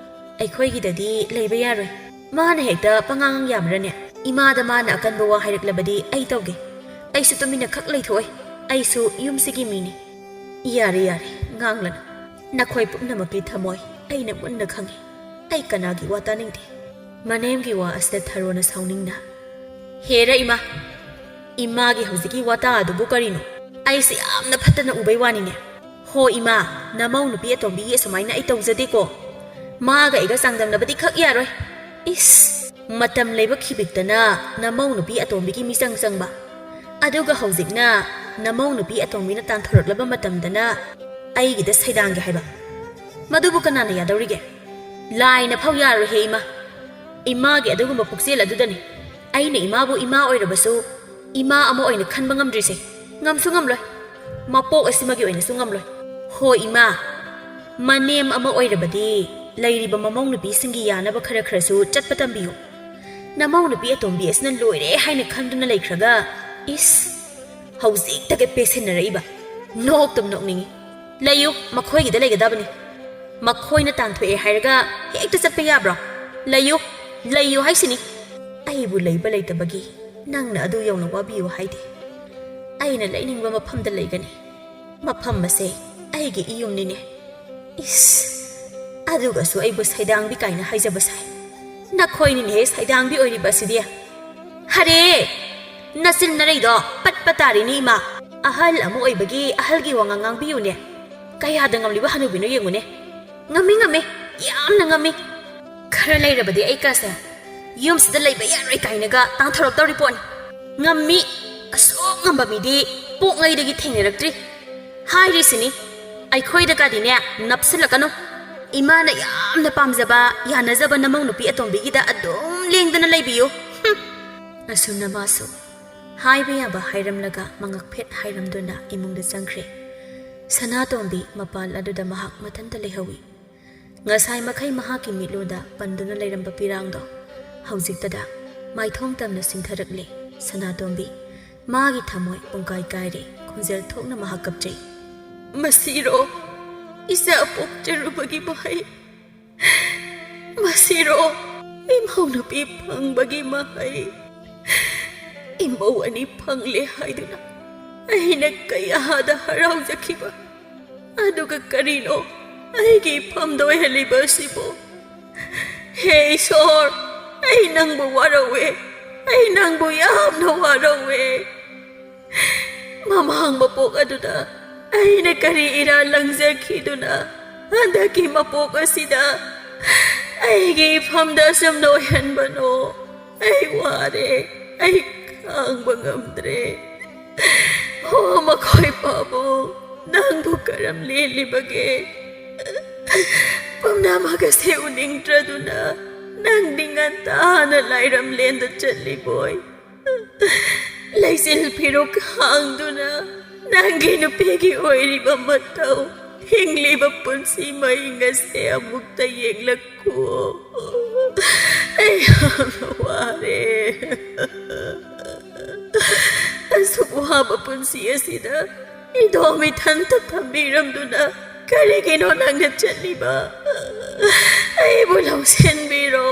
ꯑꯩꯈꯣꯏꯒꯤꯗꯗꯤ ꯂꯩꯕ ꯌꯥꯔꯣꯏ꯫ ꯃꯥꯅ ꯍꯦꯛꯇ ꯄꯉꯥꯡ ꯌꯥꯕ꯭ꯔꯅꯦ? ꯏꯃꯥꯗ ꯃꯥꯅ ꯑꯀꯟꯕ ꯋꯥ ꯍꯥꯏꯔꯛꯂꯕꯗꯤ ꯑꯩ ꯇꯧꯒꯦ꯫ ꯑꯩꯁꯨ ꯇꯨꯃꯤꯟꯅ ꯈꯛ ꯂꯩꯊꯣꯛꯑꯣꯏ꯫ ꯑꯩꯁꯨ ꯌꯨꯝꯁꯤꯒꯤ ꯃꯤꯅꯤ꯫ ꯌꯥꯔꯦ, ꯌꯥꯔꯦ, ꯉꯥꯡꯂꯅꯨ꯫ ꯅꯈꯣꯏ ꯄꯨꯝꯅꯃꯛꯀꯤ ꯊꯃꯣꯏ ꯑꯩꯅ ꯃꯨꯟꯅ ꯈꯪꯏ꯫ ꯑꯩ ꯀꯅꯥꯒꯤ ꯋꯥ ꯇꯥꯅꯤꯡꯗꯦ꯫ ꯃꯅꯦꯝꯒꯤ ꯋꯥ ꯑꯁꯤꯗ ꯊꯔꯣꯅ ꯁꯥꯎꯅꯤꯡꯅ, "ꯍꯦꯔ ꯏꯃꯥ, ꯏꯃꯥꯒꯤ ꯍꯧꯖꯤꯛꯀꯤ ꯋꯥꯇꯥ ꯑꯗꯨꯕꯨ ꯀꯔꯤꯅꯣ? ꯑꯩꯁꯦ ꯌꯥꯝꯅ ꯐꯠꯇꯅ ꯎꯕꯩ ꯋꯥꯅꯤꯅꯦ꯫ ꯍꯣ ꯏꯃꯥ, ꯅꯃꯧ ꯅꯨꯄꯤ ꯑꯇꯣꯝꯕꯤꯒꯤ ꯑꯁꯨꯃꯥꯏꯅ ꯑꯩ ꯇꯧꯖꯗꯦꯀꯣ꯫ ꯃꯥꯒ ꯑꯩꯒ ꯆꯥꯡꯗꯝꯅꯕꯗꯤ ꯈꯛ ꯌꯥꯔꯣꯏ꯫ ꯏꯁ, ꯃꯇꯝ ꯂꯩꯕ ꯈꯤꯕꯤꯛꯇꯅ ꯅꯃꯧ ꯅꯨꯄꯤ ꯑꯇꯣꯝꯕꯤꯒꯤ ꯃꯤꯆꯪ ꯆꯪꯕ, ꯑꯗꯨꯒ ꯍꯧꯖꯤꯛꯅ ꯅꯃꯧ ꯅꯨꯄꯤ ꯑꯇꯣꯝꯕꯤꯅ ꯇꯥꯟꯊꯣꯔꯛꯂꯕ ꯃꯇꯝꯗꯅ ꯑꯩꯒꯤꯗ ꯁꯩꯗꯥꯡꯒꯦ ꯍꯥꯏꯕ꯫ ꯃꯗꯨꯕꯨ ꯀꯅꯥꯅ ꯌꯥꯗꯧꯔꯤꯒꯦ? ꯂꯥꯏꯅ ꯐꯥꯎ ꯌꯥꯔꯣꯏꯍꯦ ꯏꯃꯥ꯫ ꯏꯃꯥꯒꯤ ꯑꯗꯨꯒꯨꯝꯕ ꯄꯨꯛꯆꯦꯜ ꯑꯗꯨꯗꯅꯤ ꯑꯩꯅ ꯏꯃꯥꯕꯨ ꯏꯃꯥ ꯑꯣꯏꯔꯕꯁꯨ ꯏꯃꯥ ꯑꯃ ꯑꯣꯏꯅ ꯈꯟꯕ ꯉꯝꯗ꯭ꯔꯤꯁꯦ꯫ ꯉꯝꯁꯨ ꯉꯝꯂꯣꯏ꯫ ꯃꯄꯣꯛ ꯑꯁꯤꯃꯒꯤ ꯑꯣꯏꯅꯁꯨ ꯉꯝꯂꯣꯏ꯫ ꯍꯣ ꯏꯃꯥ, ꯃꯅꯦꯝ ꯑꯃ ꯑꯣꯏꯔꯕꯗꯤ ꯂꯩꯔꯤꯕ ꯃꯃꯧ ꯅꯨꯄꯤꯁꯤꯡꯒꯤ ꯌꯥꯅꯕ ꯈꯔ ꯈꯔꯁꯨ ꯆꯠꯄ ꯇꯝꯕꯤꯌꯨ꯫ ꯅꯃꯧ ꯅꯨꯄꯤ ꯑꯇꯣꯝꯕꯤ ꯑꯁꯤꯅ ꯂꯣꯏꯔꯦ ꯍꯥꯏꯅ ꯈꯟꯗꯨꯅ ꯂꯩꯈ꯭ꯔꯒ, ꯏꯁ, ꯍꯧꯖꯤꯛꯇꯒ ꯄꯦꯁꯤꯟꯅꯔꯛꯏꯕ꯫ ꯅꯣꯛꯇꯨꯝ ꯅꯣꯛꯅꯤꯡꯉꯤ꯫ ꯂꯩꯌꯨ, ꯃꯈꯣꯏꯒꯤꯗ ꯂꯩꯒꯗꯕꯅꯤ꯫ ꯃꯈꯣꯏꯅ ꯇꯥꯟꯊꯣꯛꯑꯦ ꯍꯥꯏꯔꯒ ꯍꯦꯛꯇ ꯆꯠꯄ ꯌꯥꯕ꯭ꯔꯣ? ꯂꯩꯌꯨ, ꯂꯩꯌꯨ ꯍꯥꯏꯁꯤꯅꯤ꯫ ꯑꯩꯕꯨ ꯂꯩꯕ ꯂꯩꯇꯕꯒꯤ ꯅꯪꯅ ꯑꯗꯨ ꯌꯧꯅ ꯋꯥꯕꯤꯌꯨ ꯍꯥꯏꯗꯦ꯫ ꯑꯩꯅ ꯂꯩꯅꯤꯡꯕ ꯃꯐꯝꯗ ꯂꯩꯒꯅꯤ꯫ ꯃꯐꯝ ꯑꯁꯦ ꯑꯩꯒꯤ ꯏꯌꯨꯝꯅꯤꯅꯦ꯫ ꯏꯁ, ꯑꯗꯨꯒꯁꯨ ꯑꯩꯕꯨ ꯁꯩꯗꯥꯡꯕꯤ ꯀꯥꯏꯅ ꯍꯥꯏꯖꯕ ꯁꯥꯏ꯫ ꯅꯈꯣꯏꯅꯤꯅꯦꯍꯦ ꯁꯩꯗꯥꯡꯕꯤ ꯑꯣꯏꯔꯤꯕ ꯑꯁꯤꯗꯤ꯫ ꯍꯔꯦ! ꯅꯆꯤꯟ ꯅꯔꯩꯗꯣ ꯄꯠꯄ ꯇꯥꯔꯤꯅꯤ ꯏꯃꯥ꯫ ꯑꯍꯜ ꯑꯃ ꯑꯣꯏꯕꯒꯤ ꯑꯍꯜꯒꯤ ꯋꯥꯉꯥꯡ ꯉꯥꯡꯕꯤꯌꯨꯅꯦ꯫ ꯀꯌꯥꯗ ꯉꯝꯂꯤꯕ ꯍꯅꯨꯕꯤꯅꯣ ꯌꯦꯡꯉꯨꯅꯦ꯫ ꯉꯝꯃꯤ, ꯉꯝꯃꯤ, ꯌꯥꯝꯅ ꯉꯝꯃꯤ꯫ ꯈꯔ ꯂꯩꯔꯕꯗꯤ ꯑꯩ ꯀꯥꯁꯦ ꯌꯨꯝꯁꯤꯗ ꯂꯩꯕ ꯌꯥꯔꯣꯏ ꯀꯥꯏꯅꯒ ꯇꯥꯟꯊꯣꯔꯛꯇꯧꯔꯤ ꯄꯣꯠꯅꯤ꯫ ꯉꯝꯃꯤ, ꯑꯁꯨꯛ ꯉꯝꯕ ꯃꯤꯗꯤ ꯄꯣꯛꯉꯩꯗꯒꯤ ꯊꯦꯡꯅꯔꯛꯇ꯭ꯔꯤ꯫ ꯍꯥꯏꯔꯤꯁꯤꯅꯤ, ꯑꯩꯈꯣꯏꯗꯒꯗꯤꯅꯦ ꯅꯞꯁꯤꯜꯂꯛꯀꯅꯨ꯫ ꯏꯃꯥꯅ ꯌꯥꯝꯅ ꯄꯥꯝꯖꯕ, ꯌꯥꯅꯖꯕ ꯅꯃꯧ ꯅꯨꯄꯤ ꯑꯇꯣꯝꯕꯤꯒꯤꯗ ꯑꯗꯨꯝ ꯂꯦꯡꯗꯅ ꯂꯩꯕꯤꯌꯨ꯫ ꯍꯨꯝ꯫ ꯑꯁꯨꯝꯅ ꯃꯥꯁꯨ ꯍꯥꯏꯕ ꯌꯥꯕ ꯍꯥꯏꯔꯝꯂꯒ ꯃꯉꯛ ꯐꯦꯠ ꯍꯥꯏꯔꯝꯗꯨꯅ ꯏꯃꯨꯡꯗ ꯆꯪꯈ꯭ꯔꯦ꯫ ꯁꯅꯥꯇꯣꯝꯕꯤ ꯃꯄꯥꯜ ꯑꯗꯨꯗ ꯃꯍꯥꯛ ꯃꯊꯟꯇ ꯂꯩꯍꯧꯏ꯫ ꯉꯁꯥꯏ ꯃꯈꯩ ꯃꯍꯥꯛꯀꯤ ꯃꯤꯠꯂꯨꯗ ꯄꯟꯗꯨꯅ ꯂꯩꯔꯝꯕ ꯄꯤꯔꯥꯡꯗꯣ ꯍꯧꯖꯤꯛꯇꯗ ꯃꯥꯏꯊꯣꯡ ꯇꯝꯅ ꯁꯤꯡꯊꯔꯛꯂꯦ꯫ ꯁꯅꯥꯇꯣꯝꯕꯤ, ꯃꯥꯒꯤ ꯊꯃꯣꯏ ꯄꯨꯡꯀꯥꯏ ꯀꯥꯏꯔꯦ꯫ ꯈꯣꯟꯖꯦꯜ ꯊꯣꯛꯅ ꯃꯍꯥꯛ ꯀꯞꯆꯩ꯫ ꯃꯁꯤꯔꯣ ꯏꯆꯥ ꯄꯣꯛꯆꯔꯨꯕꯒꯤ ꯃꯍꯩ? ꯃꯁꯤꯔꯣ ꯏꯃꯧ ꯅꯨꯄꯤ ꯐꯪꯕꯒꯤ ꯃꯍꯩ? ꯏꯃꯧ ꯑꯅꯤ ꯐꯪꯂꯦ ꯍꯥꯏꯗꯨꯅ ꯑꯩꯅ ꯀꯌꯥꯗ ꯍꯔꯥꯎꯖꯈꯤꯕ, ꯑꯗꯨꯒ ꯀꯔꯤꯅꯣ ꯑꯩꯒꯤ ꯏꯐꯝꯗ ꯑꯣꯏꯍꯜꯂꯤꯕ ꯑꯁꯤꯕꯨ? ꯍꯦ ꯏꯁꯣꯔ, ꯑꯩ ꯅꯪꯕꯨ ꯋꯥꯔꯧꯋꯦ, ꯑꯩ ꯅꯪꯕꯨ ꯌꯥꯝꯅ ꯋꯥꯔꯧꯋꯦ꯫ ꯃꯃꯥꯡ ꯃꯄꯣꯛ ꯑꯗꯨꯗ ꯑꯩꯅ ꯀꯔꯤ ꯏꯔꯥꯜ ꯂꯪꯖꯈꯤꯗꯨꯅ ꯍꯟꯗꯛꯀꯤ ꯃꯄꯣꯛ ꯑꯁꯤꯗ ꯑꯩꯒꯤ ꯏꯐꯝꯗ ꯑꯁꯨꯝꯅ ꯑꯣꯏꯍꯟꯕꯅꯣ꯫ ꯑꯩ ꯋꯥꯔꯦ꯫ ꯑꯩ ꯈꯥꯡꯕ ꯉꯝꯗ꯭ꯔꯦ꯫ ꯍꯣ, ꯃꯈꯣꯏ ꯄꯥꯕꯨꯡ, ꯅꯪꯕꯨ ꯀꯔꯝ ꯂꯦꯜꯂꯤꯕꯒꯦ? ꯄꯨꯝꯅꯃꯛ ꯑꯁꯤ ꯎꯅꯤꯡꯗ꯭ꯔꯗꯨꯅ ꯅꯪꯗꯤ ꯉꯟꯇꯥꯅ ꯂꯥꯏꯔꯝꯂꯦꯟꯗ ꯆꯠꯂꯤꯕꯣꯏ꯫ ꯂꯩꯆꯤꯜ ꯐꯤꯔꯨꯛ ꯍꯥꯡꯗꯨꯅ ꯅꯪꯒꯤ ꯅꯨꯄꯤꯒꯤ ꯑꯣꯏꯔꯤꯕ ꯃꯇꯧ, ꯍꯤꯡꯂꯤꯕ ꯄꯨꯟꯁꯤ ꯃꯍꯤꯡ ꯑꯁꯦ ꯑꯃꯨꯛꯇ ꯌꯦꯡꯂꯛꯈꯨ꯫ ꯑꯩ ꯌꯥꯝꯅ ꯋꯥꯔꯦ꯫ ꯑꯁꯨꯛ ꯋꯥꯕ ꯄꯨꯟꯁꯤ ꯑꯁꯤꯗ ꯏꯗꯣꯝ ꯏꯊꯟꯇ ꯊꯝꯕꯤꯔꯝꯗꯨꯅ ꯀꯔꯤꯒꯤꯅꯣ ꯅꯪꯅ ꯆꯠꯂꯤꯕ? ꯑꯩꯕꯨ ꯂꯧꯁꯤꯟꯕꯤꯔꯣ,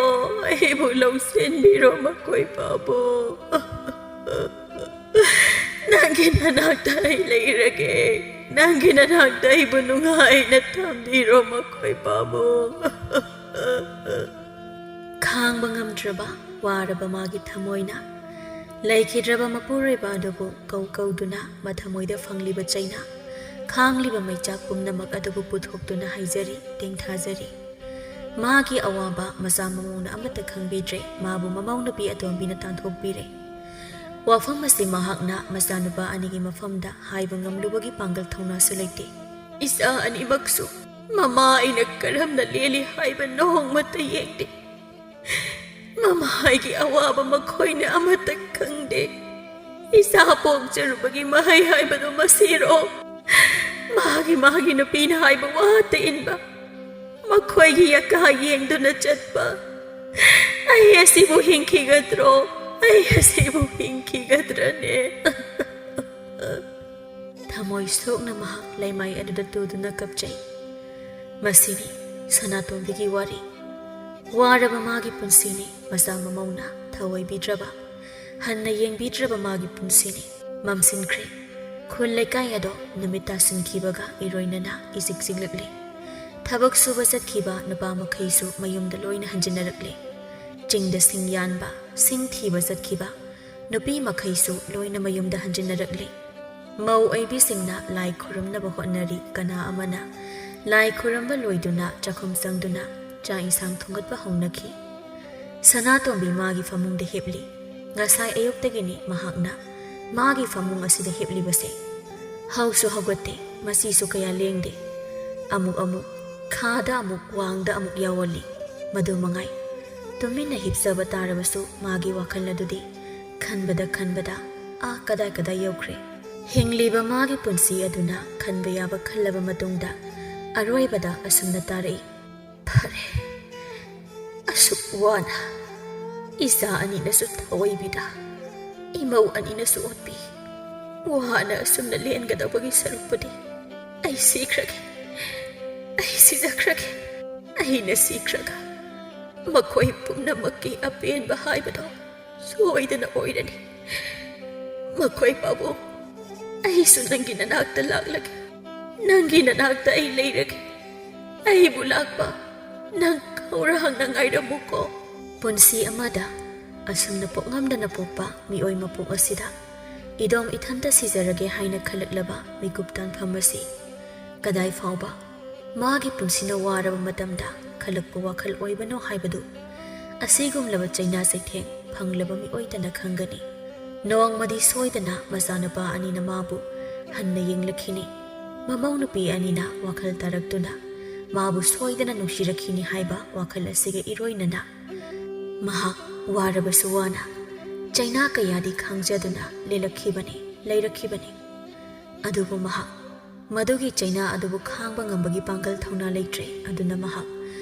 ꯑꯩꯕꯨ ꯂꯧꯁꯤꯟꯕꯤꯔꯣ, ꯃꯈꯣꯏ ꯄꯥꯕꯨꯡ꯫ ꯅꯪꯒꯤ ꯅꯅꯥꯛꯇ ꯑꯩ ꯂꯩꯔꯒꯦ꯫ ꯅꯪꯒꯤ ꯅꯅꯥꯛꯇ ꯑꯩꯕꯨ ꯅꯨꯡꯉꯥꯏꯅ ꯊꯝꯕꯤꯔꯣ, ꯃꯈꯣꯏ ꯄꯥꯕꯨꯡ꯫ ꯈꯥꯡꯕ ꯉꯝꯗ꯭ꯔꯕ, ꯋꯥꯔꯕ ꯃꯥꯒꯤ ꯊꯃꯣꯏꯅ ꯂꯩꯈꯤꯗ꯭ꯔꯕ ꯃꯄꯨꯔꯣꯏꯕ ꯑꯗꯨꯕꯨ ꯀꯧ ꯀꯧꯗꯨꯅ ꯃꯊꯃꯣꯏꯗ ꯐꯪꯂꯤꯕ ꯆꯩꯅꯥ, ꯈꯥꯡꯂꯤꯕ ꯃꯩꯆꯥꯛ ꯄꯨꯝꯅꯃꯛ ꯑꯗꯨꯕꯨ ꯄꯨꯊꯣꯛꯇꯨꯅ ꯍꯥꯏꯖꯔꯤ, ꯇꯦꯡꯊꯥꯖꯔꯤ꯫ ꯃꯥꯒꯤ ꯑꯋꯥꯕ ꯃꯆꯥ ꯃꯃꯧꯅ ꯑꯃꯠꯇ ꯈꯪꯕꯤꯗ꯭ꯔꯦ꯫ ꯃꯥꯕꯨ ꯃꯃꯧ ꯅꯨꯄꯤ ꯑꯇꯣꯝꯕꯤꯅ ꯇꯥꯟꯊꯣꯛꯄꯤꯔꯦ꯫ ꯋꯥꯐꯝ ꯑꯁꯤ ꯃꯍꯥꯛꯅ ꯃꯆꯥꯅꯨꯄꯥ ꯑꯅꯤꯒꯤ ꯃꯐꯝꯗ ꯍꯥꯏꯕ ꯉꯝꯂꯨꯕꯒꯤ ꯄꯥꯡꯒꯜ ꯊꯧꯅꯥꯁꯨ ꯂꯩꯇꯦ꯫ ꯏꯆꯥ ꯑꯅꯤꯃꯛꯁꯨ ꯃꯃꯥ ꯑꯩꯅ ꯀꯔꯝꯅ ꯂꯦꯜꯂꯤ ꯍꯥꯏꯕ ꯅꯣꯡꯃꯇ ꯌꯦꯡꯗꯦ꯫ ꯃꯃꯥ ꯑꯩꯒꯤ ꯑꯋꯥꯕ ꯃꯈꯣꯏꯅ ꯑꯃꯠꯇ ꯈꯪꯗꯦ꯫ ꯏꯆꯥ ꯄꯣꯛꯆꯔꯨꯕꯒꯤ ꯃꯍꯩ ꯍꯥꯏꯕꯗꯨ ꯃꯁꯤꯔꯣ? ꯃꯥꯒꯤ ꯃꯥꯒꯤ ꯅꯨꯄꯤꯅ ꯍꯥꯏꯕ ꯋꯥꯇ ꯏꯟꯕ, ꯃꯈꯣꯏꯒꯤ ꯌꯀꯥ ꯌꯦꯡꯗꯨꯅ ꯆꯠꯄ꯫ ꯑꯩ ꯑꯁꯤꯕꯨ ꯍꯤꯡꯈꯤꯒꯗ꯭ꯔꯣ? ꯑꯩ ꯑꯁꯤꯕꯨ ꯍꯤꯡꯈꯤꯒꯗ꯭ꯔꯅꯦ? ꯊꯃꯣꯏ ꯁꯣꯛꯅ ꯃꯍꯥꯛ ꯂꯩꯃꯥꯏ ꯑꯗꯨꯗ ꯇꯨꯗꯨꯅ ꯀꯞꯆꯩ꯫ ꯃꯁꯤꯅꯤ ꯁꯅꯥꯇꯣꯝꯕꯤꯒꯤ ꯋꯥꯔꯤ꯫ ꯋꯥꯔꯕ ꯃꯥꯒꯤ ꯄꯨꯟꯁꯤꯅꯤ, ꯃꯆꯥ ꯃꯃꯧꯅ ꯊꯑꯣꯏꯕꯤꯗ꯭ꯔꯕ, ꯍꯟꯅ ꯌꯦꯡꯕꯤꯗ꯭ꯔꯕ ꯃꯥꯒꯤ ꯄꯨꯟꯁꯤꯅꯤ꯫ ꯃꯝꯁꯤꯟꯈ꯭ꯔꯦ꯫ ꯈꯨꯜ ꯂꯩꯀꯥꯏ ꯑꯗꯣ ꯅꯨꯃꯤꯠ ꯇꯥꯁꯤꯟꯈꯤꯕꯒ ꯏꯔꯣꯏꯅꯅ ꯏꯆꯤꯛ ꯆꯤꯛꯂꯛꯂꯦ꯫ ꯊꯕꯛ ꯁꯨꯕ ꯆꯠꯈꯤꯕ ꯅꯨꯄꯥ ꯃꯈꯩꯁꯨ ꯃꯌꯨꯝꯗ ꯂꯣꯏꯅ ꯍꯟꯖꯤꯟꯅꯔꯛꯂꯦ꯫ ꯆꯤꯡꯗ ꯁꯤꯡ ꯌꯥꯟꯕ, ꯁꯤꯡ ꯊꯤꯕ ꯆꯠꯈꯤꯕ ꯅꯨꯄꯤ ꯃꯈꯩꯁꯨ ꯂꯣꯏꯅ ꯃꯌꯨꯝꯗ ꯍꯟꯖꯤꯟꯅꯔꯛꯂꯦ꯫ ꯃꯧ ꯑꯣꯏꯕꯤꯁꯤꯡꯅ ꯂꯥꯏ ꯈꯨꯔꯨꯝꯅꯕ ꯍꯣꯠꯅꯔꯤ꯫ ꯀꯅꯥ ꯑꯃꯅ ꯂꯥꯏ ꯈꯨꯔꯨꯝꯕ ꯂꯣꯏꯗꯨꯅ ꯆꯥꯛꯈꯨꯝ ꯆꯪꯗꯨꯅ ꯆꯥꯛ ꯏꯟꯁꯥꯡ ꯊꯣꯡꯒꯠꯄ ꯍꯧꯅꯈꯤ꯫ ꯁꯅꯥꯇꯣꯝꯕꯤ ꯃꯥꯒꯤ ꯐꯃꯨꯡꯗ ꯍꯤꯞꯂꯤ꯫ ꯉꯁꯥꯏ ꯑꯌꯨꯛꯇꯒꯤꯅꯤ ꯃꯍꯥꯛꯅ ꯃꯥꯒꯤ ꯐꯃꯨꯡ ꯑꯁꯤꯗ ꯍꯤꯞꯂꯤꯕꯁꯦ꯫ ꯍꯧꯁꯨ ꯍꯧꯒꯠꯇꯦ, ꯃꯁꯤꯁꯨ ꯀꯌꯥ ꯂꯦꯡꯗꯦ꯫ ꯑꯃꯨꯛ ꯑꯃꯨꯛ ꯈꯥꯗ ꯑꯃꯨꯛ ꯋꯥꯡꯗ ꯑꯃꯨꯛ ꯌꯥꯎꯍꯜꯂꯤ꯫ ꯃꯗꯨ ꯃꯉꯥꯏ꯫ ꯇꯨꯃꯤꯟꯅ ꯍꯤꯞꯆꯕ ꯇꯥꯔꯕꯁꯨ ꯃꯥꯒꯤ ꯋꯥꯈꯜ ꯑꯗꯨꯗꯤ ꯈꯟꯕꯗ ꯈꯟꯕꯗ ꯑꯥ ꯀꯗꯥꯏ ꯀꯗꯥꯏ ꯌꯧꯈ꯭ꯔꯦ꯫ ꯍꯤꯡꯂꯤꯕ ꯃꯥꯒꯤ ꯄꯨꯟꯁꯤ ꯑꯗꯨꯅ ꯈꯟꯕ ꯌꯥꯕ ꯈꯜꯂꯕ ꯃꯇꯨꯡꯗ ꯑꯔꯣꯏꯕꯗ ꯑꯁꯨꯝꯅ ꯇꯥꯔꯛꯏ, "ꯐꯔꯦ, ꯑꯁꯨꯛ ꯋꯥꯅ ꯏꯆꯥ ꯑꯅꯤꯅꯁꯨ ꯊꯑꯣꯏꯕꯤꯗ, ꯏꯃꯧ ꯑꯅꯤꯅꯁꯨ ꯑꯣꯠꯄꯤ, ꯋꯥꯅ ꯑꯁꯨꯝꯅ ꯂꯦꯟꯒꯗꯧꯕꯒꯤ ꯁꯔꯨꯛꯄꯨꯗꯤ ꯑꯩ ꯁꯤꯈ꯭ꯔꯒꯦ, ꯑꯩ ꯁꯤꯖꯈ꯭ꯔꯒꯦ꯫ ꯑꯩꯅ ꯁꯤꯈ꯭ꯔꯒ ꯃꯈꯣꯏ ꯄꯨꯝꯅꯃꯛꯀꯤ ꯑꯄꯦꯟꯕ ꯍꯥꯏꯕꯗꯣ ꯁꯣꯏꯗꯅ ꯑꯣꯏꯔꯅꯤ꯫ ꯃꯈꯣꯏ ꯄꯥꯕꯨꯡ, ꯑꯩꯁꯨ ꯅꯪꯒꯤ ꯅꯅꯥꯛꯇ ꯂꯥꯛꯂꯒꯦ, ꯅꯪꯒꯤ ꯅꯅꯥꯛꯇ ꯑꯩ ꯂꯩꯔꯒꯦ꯫ ꯑꯩꯕꯨ ꯂꯥꯛꯄ ꯅꯪ ꯈꯧꯔꯥꯡꯅ ꯉꯥꯏꯔꯝꯃꯨꯀꯣ꯫" ꯄꯨꯟꯁꯤ ꯑꯃꯗ ꯑꯁꯨꯝꯅ ꯄꯣꯛꯉꯝꯗꯅ ꯄꯣꯛꯄ ꯃꯤꯑꯣꯏ ꯃꯄꯣꯛ ꯑꯁꯤꯗ ꯏꯗꯣꯝ ꯏꯊꯟꯇ ꯁꯤꯖꯔꯒꯦ ꯍꯥꯏꯅ ꯈꯜꯂꯛꯂꯕ ꯃꯤꯀꯨꯞ ꯇꯥꯟꯐꯝ ꯑꯁꯤ ꯀꯗꯥꯏ ꯐꯥꯎꯕ ꯃꯥꯒꯤ ꯄꯨꯟꯁꯤꯅ ꯋꯥꯔꯕ ꯃꯇꯝꯗ ꯈꯜꯂꯛꯄ ꯋꯥꯈꯜ ꯑꯣꯏꯕꯅꯣ ꯍꯥꯏꯕꯗꯨ ꯑꯁꯤꯒꯨꯝꯂꯕ ꯆꯩꯅꯥ ꯆꯩꯊꯦꯡ ꯐꯪꯂꯕ ꯃꯤꯑꯣꯏꯗꯅ ꯈꯪꯒꯅꯤ꯫ ꯅꯣꯡꯃꯗꯤ ꯁꯣꯏꯗꯅ ꯃꯆꯥꯅꯨꯄꯥ ꯑꯅꯤꯅ ꯃꯥꯕꯨ ꯍꯟꯅ ꯌꯦꯡꯂꯛꯈꯤꯅꯤ꯫ ꯃꯃꯧ ꯅꯨꯄꯤ ꯑꯅꯤꯅ ꯋꯥꯈꯜ ꯇꯥꯔꯛꯇꯨꯅ ꯃꯥꯕꯨ ꯁꯣꯏꯗꯅ ꯅꯨꯡꯁꯤꯔꯛꯈꯤꯅꯤ ꯍꯥꯏꯕ ꯋꯥꯈꯜ ꯑꯁꯤꯒ ꯏꯔꯣꯏꯅꯅ ꯃꯍꯥꯛ ꯋꯥꯔꯕꯁꯨ ꯋꯥꯅ ꯆꯩꯅꯥ ꯀꯌꯥꯗꯤ ꯈꯥꯡꯖꯗꯨꯅ ꯂꯦꯜꯂꯛꯈꯤꯕꯅꯤ, ꯂꯩꯔꯛꯈꯤꯕꯅꯤ꯫ ꯑꯗꯨꯕꯨ ꯃꯍꯥꯛ ꯃꯗꯨꯒꯤ ꯆꯩꯅꯥ ꯑꯗꯨꯕꯨ ꯈꯥꯡꯕ ꯉꯝꯕꯒꯤ ꯄꯥꯡꯒꯜ ꯊꯧꯅꯥ ꯂꯩꯇ꯭ꯔꯦ꯫ ꯑꯗꯨꯅ ꯃꯍꯥꯛ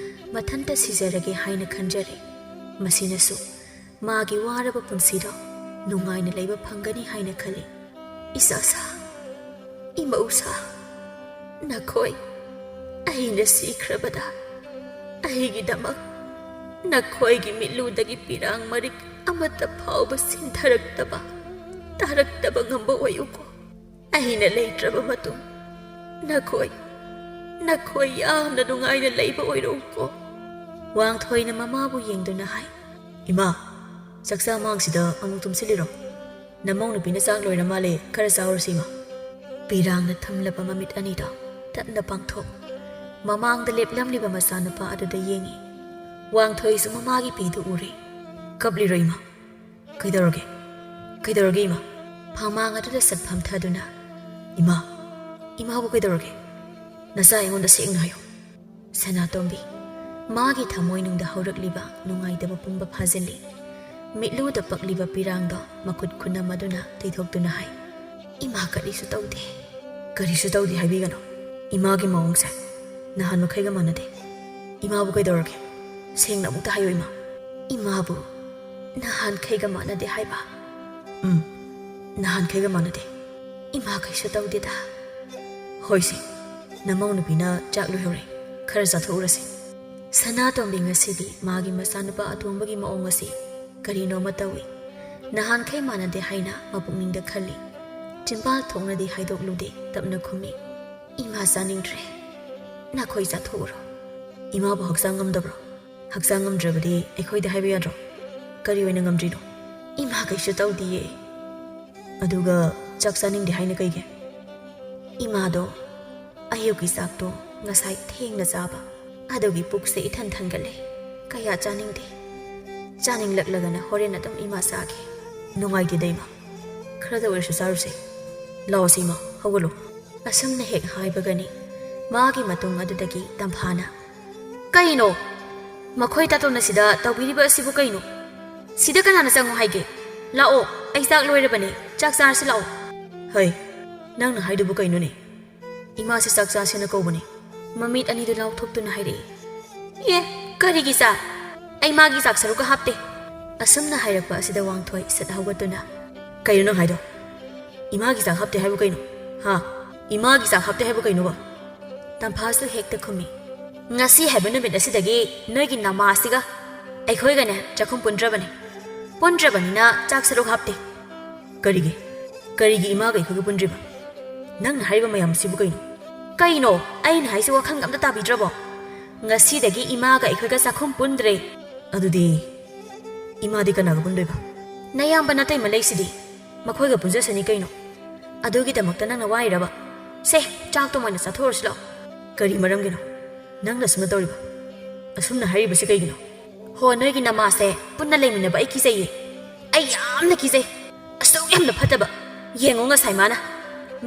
ꯃꯊꯟꯇ ꯁꯤꯖꯔꯒꯦ ꯍꯥꯏꯅ ꯈꯟꯖꯔꯦ꯫ ꯃꯁꯤꯅꯁꯨ ꯃꯥꯒꯤ ꯋꯥꯔꯕ ꯄꯨꯟꯁꯤꯗꯣ ꯅꯨꯡꯉꯥꯏꯅ ꯂꯩꯕ ꯐꯪꯒꯅꯤ ꯍꯥꯏꯅ ꯈꯜꯂꯤ꯫ "ꯏꯆꯥꯁꯥ, ꯏꯃꯧꯁꯥ, ꯅꯈꯣꯏ ꯑꯩꯅ ꯁꯤꯈ꯭ꯔꯕꯗ ꯑꯩꯒꯤꯗꯃꯛ ꯅꯈꯣꯏꯒꯤ ꯃꯤꯠꯂꯨꯗꯒꯤ ꯄꯤꯔꯥꯡ ꯃꯔꯤꯛ ꯑꯃꯠꯇ ꯐꯥꯎꯕ ꯁꯤꯟꯊꯔꯛꯇꯕ, ꯇꯥꯔꯛꯇꯕ ꯉꯝꯕ ꯑꯣꯏꯌꯨꯀꯣ꯫ ꯑꯩꯅ ꯂꯩꯇ꯭ꯔꯕ ꯃꯇꯨꯡ ꯅꯈꯣꯏ, ꯅꯈꯣꯏ ꯌꯥꯝꯅ ꯅꯨꯡꯉꯥꯏꯅ ꯂꯩꯕ ꯑꯣꯏꯔꯛꯎꯀꯣ꯫" ꯋꯥꯡꯊꯣꯏꯅ ꯃꯃꯥꯕꯨ ꯌꯦꯡꯗꯨꯅ ꯍꯥꯏ, "ꯏꯃꯥ, ꯆꯥꯛꯆꯥ ꯃꯥꯡꯁꯤꯗ ꯑꯃꯨꯛ ꯇꯨꯝꯁꯤꯜꯂꯤꯔꯣ? ꯅꯃꯧ ꯅꯨꯄꯤꯅ ꯆꯥꯛ ꯂꯣꯏꯔ ꯃꯥꯜꯂꯦ, ꯈꯔ ꯆꯥꯎꯔꯁꯤ ꯏꯃꯥ꯫" ꯄꯤꯔꯥꯡꯅ ꯊꯝꯂꯕ ꯃꯃꯤꯠ ꯑꯅꯤꯗꯣ ꯇꯞꯅ ꯄꯥꯡꯊꯣꯛ꯫ ꯃꯃꯥꯡꯗ ꯂꯦꯞꯂꯝꯂꯤꯕ ꯃꯆꯥꯅꯨꯄꯥ ꯑꯗꯨꯗ ꯌꯦꯡꯏ꯫ ꯋꯥꯡꯊꯣꯏꯁꯨ ꯃꯃꯥꯒꯤ ꯄꯤꯗꯨ ꯎꯔꯦ꯫ "ꯀꯞꯂꯤꯔꯣ ꯏꯃꯥ? ꯀꯩꯗꯧꯔꯒꯦ? ꯀꯩꯗꯧꯔꯒꯦ ꯏꯃꯥ?" ꯐꯥꯡꯃꯥꯡ ꯑꯗꯨꯗ ꯁꯠ ꯐꯝꯊꯗꯨꯅ, "ꯏꯃꯥ, ꯏꯃꯥꯕꯨ ꯀꯩꯗꯧꯔꯒꯦ? ꯅꯆꯥ ꯑꯩꯉꯣꯟꯗ ꯁꯦꯡꯅ ꯍꯥꯏꯌꯨ꯫" ꯁꯅꯥꯇꯣꯝꯕꯤ, ꯃꯥꯒꯤ ꯊꯃꯣꯏꯅꯨꯡꯗ ꯍꯧꯔꯛꯂꯤꯕ ꯅꯨꯡꯉꯥꯏꯇꯕ ꯄꯨꯝꯕ ꯐꯥꯖꯤꯜꯂꯤ꯫ ꯃꯤꯠꯂꯨꯗ ꯄꯛꯂꯤꯕ ꯄꯤꯔꯥꯡꯗꯣ ꯃꯈꯨꯠ ꯈꯨꯅꯝ ꯑꯗꯨꯅ ꯇꯩꯊꯣꯛꯇꯨꯅ ꯍꯥꯏ, "ꯏꯃꯥ ꯀꯔꯤꯁꯨ ꯇꯧꯗꯦ꯫" "ꯀꯔꯤꯁꯨ ꯇꯧꯗꯦ ꯍꯥꯏꯕꯤꯒꯅꯨ꯫ ꯏꯃꯥꯒꯤ ꯃꯑꯣꯡꯁꯦ ꯅꯍꯥꯟ ꯃꯈꯩꯒ ꯃꯥꯟꯅꯗꯦ꯫ ꯏꯃꯥꯕꯨ ꯀꯩꯗꯧꯔꯒꯦ? ꯁꯦꯡꯅ ꯑꯃꯨꯛꯇ ꯍꯥꯏꯌꯨ ꯏꯃꯥ꯫" "ꯏꯃꯥꯕꯨ ꯅꯍꯥꯟꯈꯩꯒ ꯃꯥꯟꯅꯗꯦ ꯍꯥꯏꯕ?" "ꯎꯝ, ꯅꯍꯥꯟꯈꯩꯒ ꯃꯥꯟꯅꯗꯦ꯫" "ꯏꯃꯥ ꯀꯩꯁꯨ ꯇꯧꯗꯦꯗ꯫" "ꯍꯣꯏꯁꯦ, ꯅꯃꯧ ꯅꯨꯄꯤꯅ ꯆꯥꯛ ꯂꯣꯏꯍꯧꯔꯦ, ꯈꯔ ꯆꯥꯊꯣꯛꯎꯔꯁꯦ꯫" ꯁꯅꯥꯇꯣꯝꯕꯤ ꯉꯁꯤꯗꯤ ꯃꯥꯒꯤ ꯃꯆꯥꯅꯨꯄꯥ ꯑꯇꯣꯝꯕꯒꯤ ꯃꯑꯣꯡ ꯑꯁꯤ ꯀꯔꯤꯅꯣꯃ ꯇꯧꯏ꯫ ꯅꯍꯥꯟꯈꯩ ꯃꯥꯟꯅꯗꯦ ꯍꯥꯏꯅ ꯃꯄꯨꯛꯅꯤꯡꯗ ꯈꯜꯂꯤ꯫ ꯆꯤꯝꯕꯥꯜ ꯊꯣꯛꯅꯗꯤ ꯍꯥꯏꯗꯣꯛꯂꯨꯗꯦ, ꯇꯞꯅ ꯈꯨꯝꯃꯤ, "ꯏꯃꯥ ꯆꯥꯅꯤꯡꯗ꯭ꯔꯦ꯫ ꯅꯈꯣꯏ ꯆꯥꯊꯣꯛꯎꯔꯣ꯫" "ꯏꯃꯥꯕꯨ ꯍꯛꯆꯥꯡ ꯉꯝꯗꯕ꯭ꯔꯣ? ꯍꯛꯆꯥꯡ ꯉꯝꯗ꯭ꯔꯕꯗꯤ ꯑꯩꯈꯣꯏꯗ ꯍꯥꯏꯕ ꯌꯥꯗ꯭ꯔꯣ? ꯀꯔꯤ ꯑꯣꯏꯅ ꯉꯝꯗ꯭ꯔꯤꯅꯣ?" "ꯏꯃꯥ ꯀꯩꯁꯨ ꯇꯧꯗꯤꯌꯦ꯫" "ꯑꯗꯨꯒ ꯆꯥꯛ ꯆꯥꯅꯤꯡꯗꯦ ꯍꯥꯏꯅ ꯀꯩꯒꯤ?" "ꯏꯃꯥꯗꯣ ꯑꯌꯨꯛꯀꯤ ꯆꯥꯛꯇꯣ ꯉꯁꯥꯏ ꯊꯦꯡꯅ ꯆꯥꯕ, ꯑꯗꯨꯒꯤ ꯄꯨꯛꯁꯦ ꯏꯊꯟ ꯊꯟꯒꯠꯂꯦ꯫ ꯀꯌꯥ ꯆꯥꯅꯤꯡꯗꯦ꯫ ꯆꯥꯅꯤꯡꯂꯛꯂꯒꯅ ꯍꯣꯔꯦꯟ ꯑꯗꯨꯝ ꯏꯃꯥ ꯆꯥꯒꯦ꯫" "ꯅꯨꯡꯉꯥꯏꯇꯦꯗ ꯏꯃꯥ, ꯈꯔꯗ ꯑꯣꯏꯔꯁꯨ ꯆꯥꯔꯨꯁꯦ꯫ ꯂꯥꯛꯑꯣꯁꯦ ꯏꯃꯥ, ꯍꯧꯒꯠꯂꯣ꯫" ꯑꯁꯨꯝꯅ ꯍꯦꯛ ꯍꯥꯏꯕꯒꯅꯤ ꯃꯥꯒꯤ ꯃꯇꯨꯡ ꯑꯗꯨꯗꯒꯤ ꯇꯝꯐꯥꯅ, "ꯀꯩꯅꯣ? ꯃꯈꯣꯏ ꯇꯥꯇꯣꯟꯅ ꯁꯤꯗ ꯇꯧꯕꯤꯔꯤꯕ ꯑꯁꯤꯕꯨ ꯀꯩꯅꯣ? ꯁꯤꯗ ꯀꯅꯥꯅ ꯆꯪꯉꯣ ꯍꯥꯏꯒꯦ? ꯂꯥꯛꯑꯣ, ꯑꯩ ꯆꯥꯛ ꯂꯣꯏꯔꯕꯅꯦ, ꯆꯥꯛ ꯆꯥꯔꯁꯤ ꯂꯥꯛꯑꯣ꯫" "ꯍꯩ, ꯅꯪꯅ ꯍꯥꯏꯗꯨꯕꯨ ꯀꯩꯅꯣꯅꯦ? ꯏꯃꯥꯁꯦ ꯆꯥꯛ ꯆꯥꯁꯦꯅ ꯀꯧꯕꯅꯦ꯫" ꯃꯃꯤꯠ ꯑꯅꯤꯗꯨ ꯂꯥꯎꯊꯣꯛꯇꯨꯅ ꯍꯥꯏꯔꯛꯏ꯫ "ꯑꯦ, ꯀꯔꯤꯒꯤ ꯆꯥ? ꯑꯩ ꯃꯥꯒꯤ ꯆꯥꯛ ꯁꯔꯨꯛꯀ ꯍꯥꯞꯇꯦ꯫" ꯑꯁꯨꯝꯅ ꯍꯥꯏꯔꯛꯄ ꯑꯁꯤꯗ ꯋꯥꯡꯊꯣꯏ ꯁꯠ ꯍꯧꯒꯠꯇꯨꯅ, "ꯀꯩꯅꯣ ꯅꯪ ꯍꯥꯏꯗꯣ? ꯏꯃꯥꯒꯤ ꯆꯥꯛ ꯍꯥꯞꯇꯦ ꯍꯥꯏꯕꯨ ꯀꯩꯅꯣ? ꯍꯥ? ꯏꯃꯥꯒꯤ ꯆꯥꯛ ꯍꯥꯞꯇꯦ ꯍꯥꯏꯕꯨ ꯀꯩꯅꯣꯕ?" ꯇꯝꯐꯥꯁꯨ ꯍꯦꯛꯇ ꯈꯨꯝꯃꯤ, "ꯉꯁꯤ ꯍꯥꯏꯕ ꯅꯨꯃꯤꯠ ꯑꯁꯤꯗꯒꯤ ꯅꯣꯏꯒꯤ ꯅꯃꯥꯁꯤꯒ ꯑꯩꯈꯣꯏꯒꯅꯦ ꯆꯥꯛꯈꯨꯝ ꯄꯨꯟꯗ꯭ꯔꯕꯅꯦ꯫ ꯄꯨꯟꯗ꯭ꯔꯕꯅꯤꯅ ꯆꯥꯛ ꯁꯔꯨꯛ ꯍꯥꯞꯇꯦ꯫" "ꯀꯔꯤꯒꯤ? ꯀꯔꯤꯒꯤ ꯏꯃꯥꯒ ꯑꯩꯈꯣꯏꯒ ꯄꯨꯟꯗ꯭ꯔꯤꯕ? ꯅꯪꯅ ꯍꯥꯏꯔꯤꯕ ꯃꯌꯥꯝꯁꯤꯕꯨ ꯀꯩꯅꯣ?" "ꯀꯩꯅꯣ? ꯑꯩꯅ ꯍꯥꯏꯁꯤꯕꯨ ꯋꯥꯈꯜꯒ ꯑꯝꯇ ꯇꯥꯕꯤꯗ꯭ꯔꯕꯣ? ꯉꯁꯤꯗꯒꯤ ꯏꯃꯥꯒ ꯑꯩꯈꯣꯏꯒ ꯆꯥꯛꯈꯨꯝ ꯄꯨꯟꯗ꯭ꯔꯦ꯫" "ꯑꯗꯨꯗꯤ ꯏꯃꯥꯗꯤ ꯀꯅꯥꯒ ꯄꯨꯟꯗꯣꯏꯕ?" "ꯅꯌꯥꯝꯕ ꯅꯇꯩꯃ ꯂꯩꯁꯤꯗꯤ, ꯃꯈꯣꯏꯒ ꯄꯨꯟꯖꯁꯅꯤ ꯀꯩꯅꯣ꯫ ꯑꯗꯨꯒꯤꯗꯃꯛꯇ ꯅꯪꯅ ꯋꯥꯔꯤꯔꯕ? ꯁꯦ, ꯆꯥꯛꯇꯣ ꯃꯣꯏꯅ ꯆꯥꯊꯣꯛꯎꯔꯁꯤ ꯂꯥꯛꯑꯣ꯫" "ꯀꯔꯤ ꯃꯔꯝꯒꯤꯅꯣ? ꯅꯪꯅ ꯑꯁꯨꯝꯅ ꯇꯧꯔꯤꯕ? ꯑꯁꯨꯝꯅ ꯍꯥꯏꯔꯤꯕꯁꯤ ꯀꯩꯒꯤꯅꯣ? ꯍꯣ, ꯅꯣꯏꯒꯤ ꯅꯃꯥꯁꯦ ꯄꯨꯟꯅ ꯂꯩꯃꯤꯟꯅꯕ ꯑꯩ ꯀꯤꯖꯩꯌꯦ꯫ ꯑꯩ ꯌꯥꯝꯅ ꯀꯤꯖꯩ꯫ ꯑꯁꯨꯛ ꯌꯥꯝꯅ ꯐꯠꯇꯕ꯫ ꯌꯦꯡꯉꯣ ꯉꯁꯥꯏ ꯃꯥꯅ꯫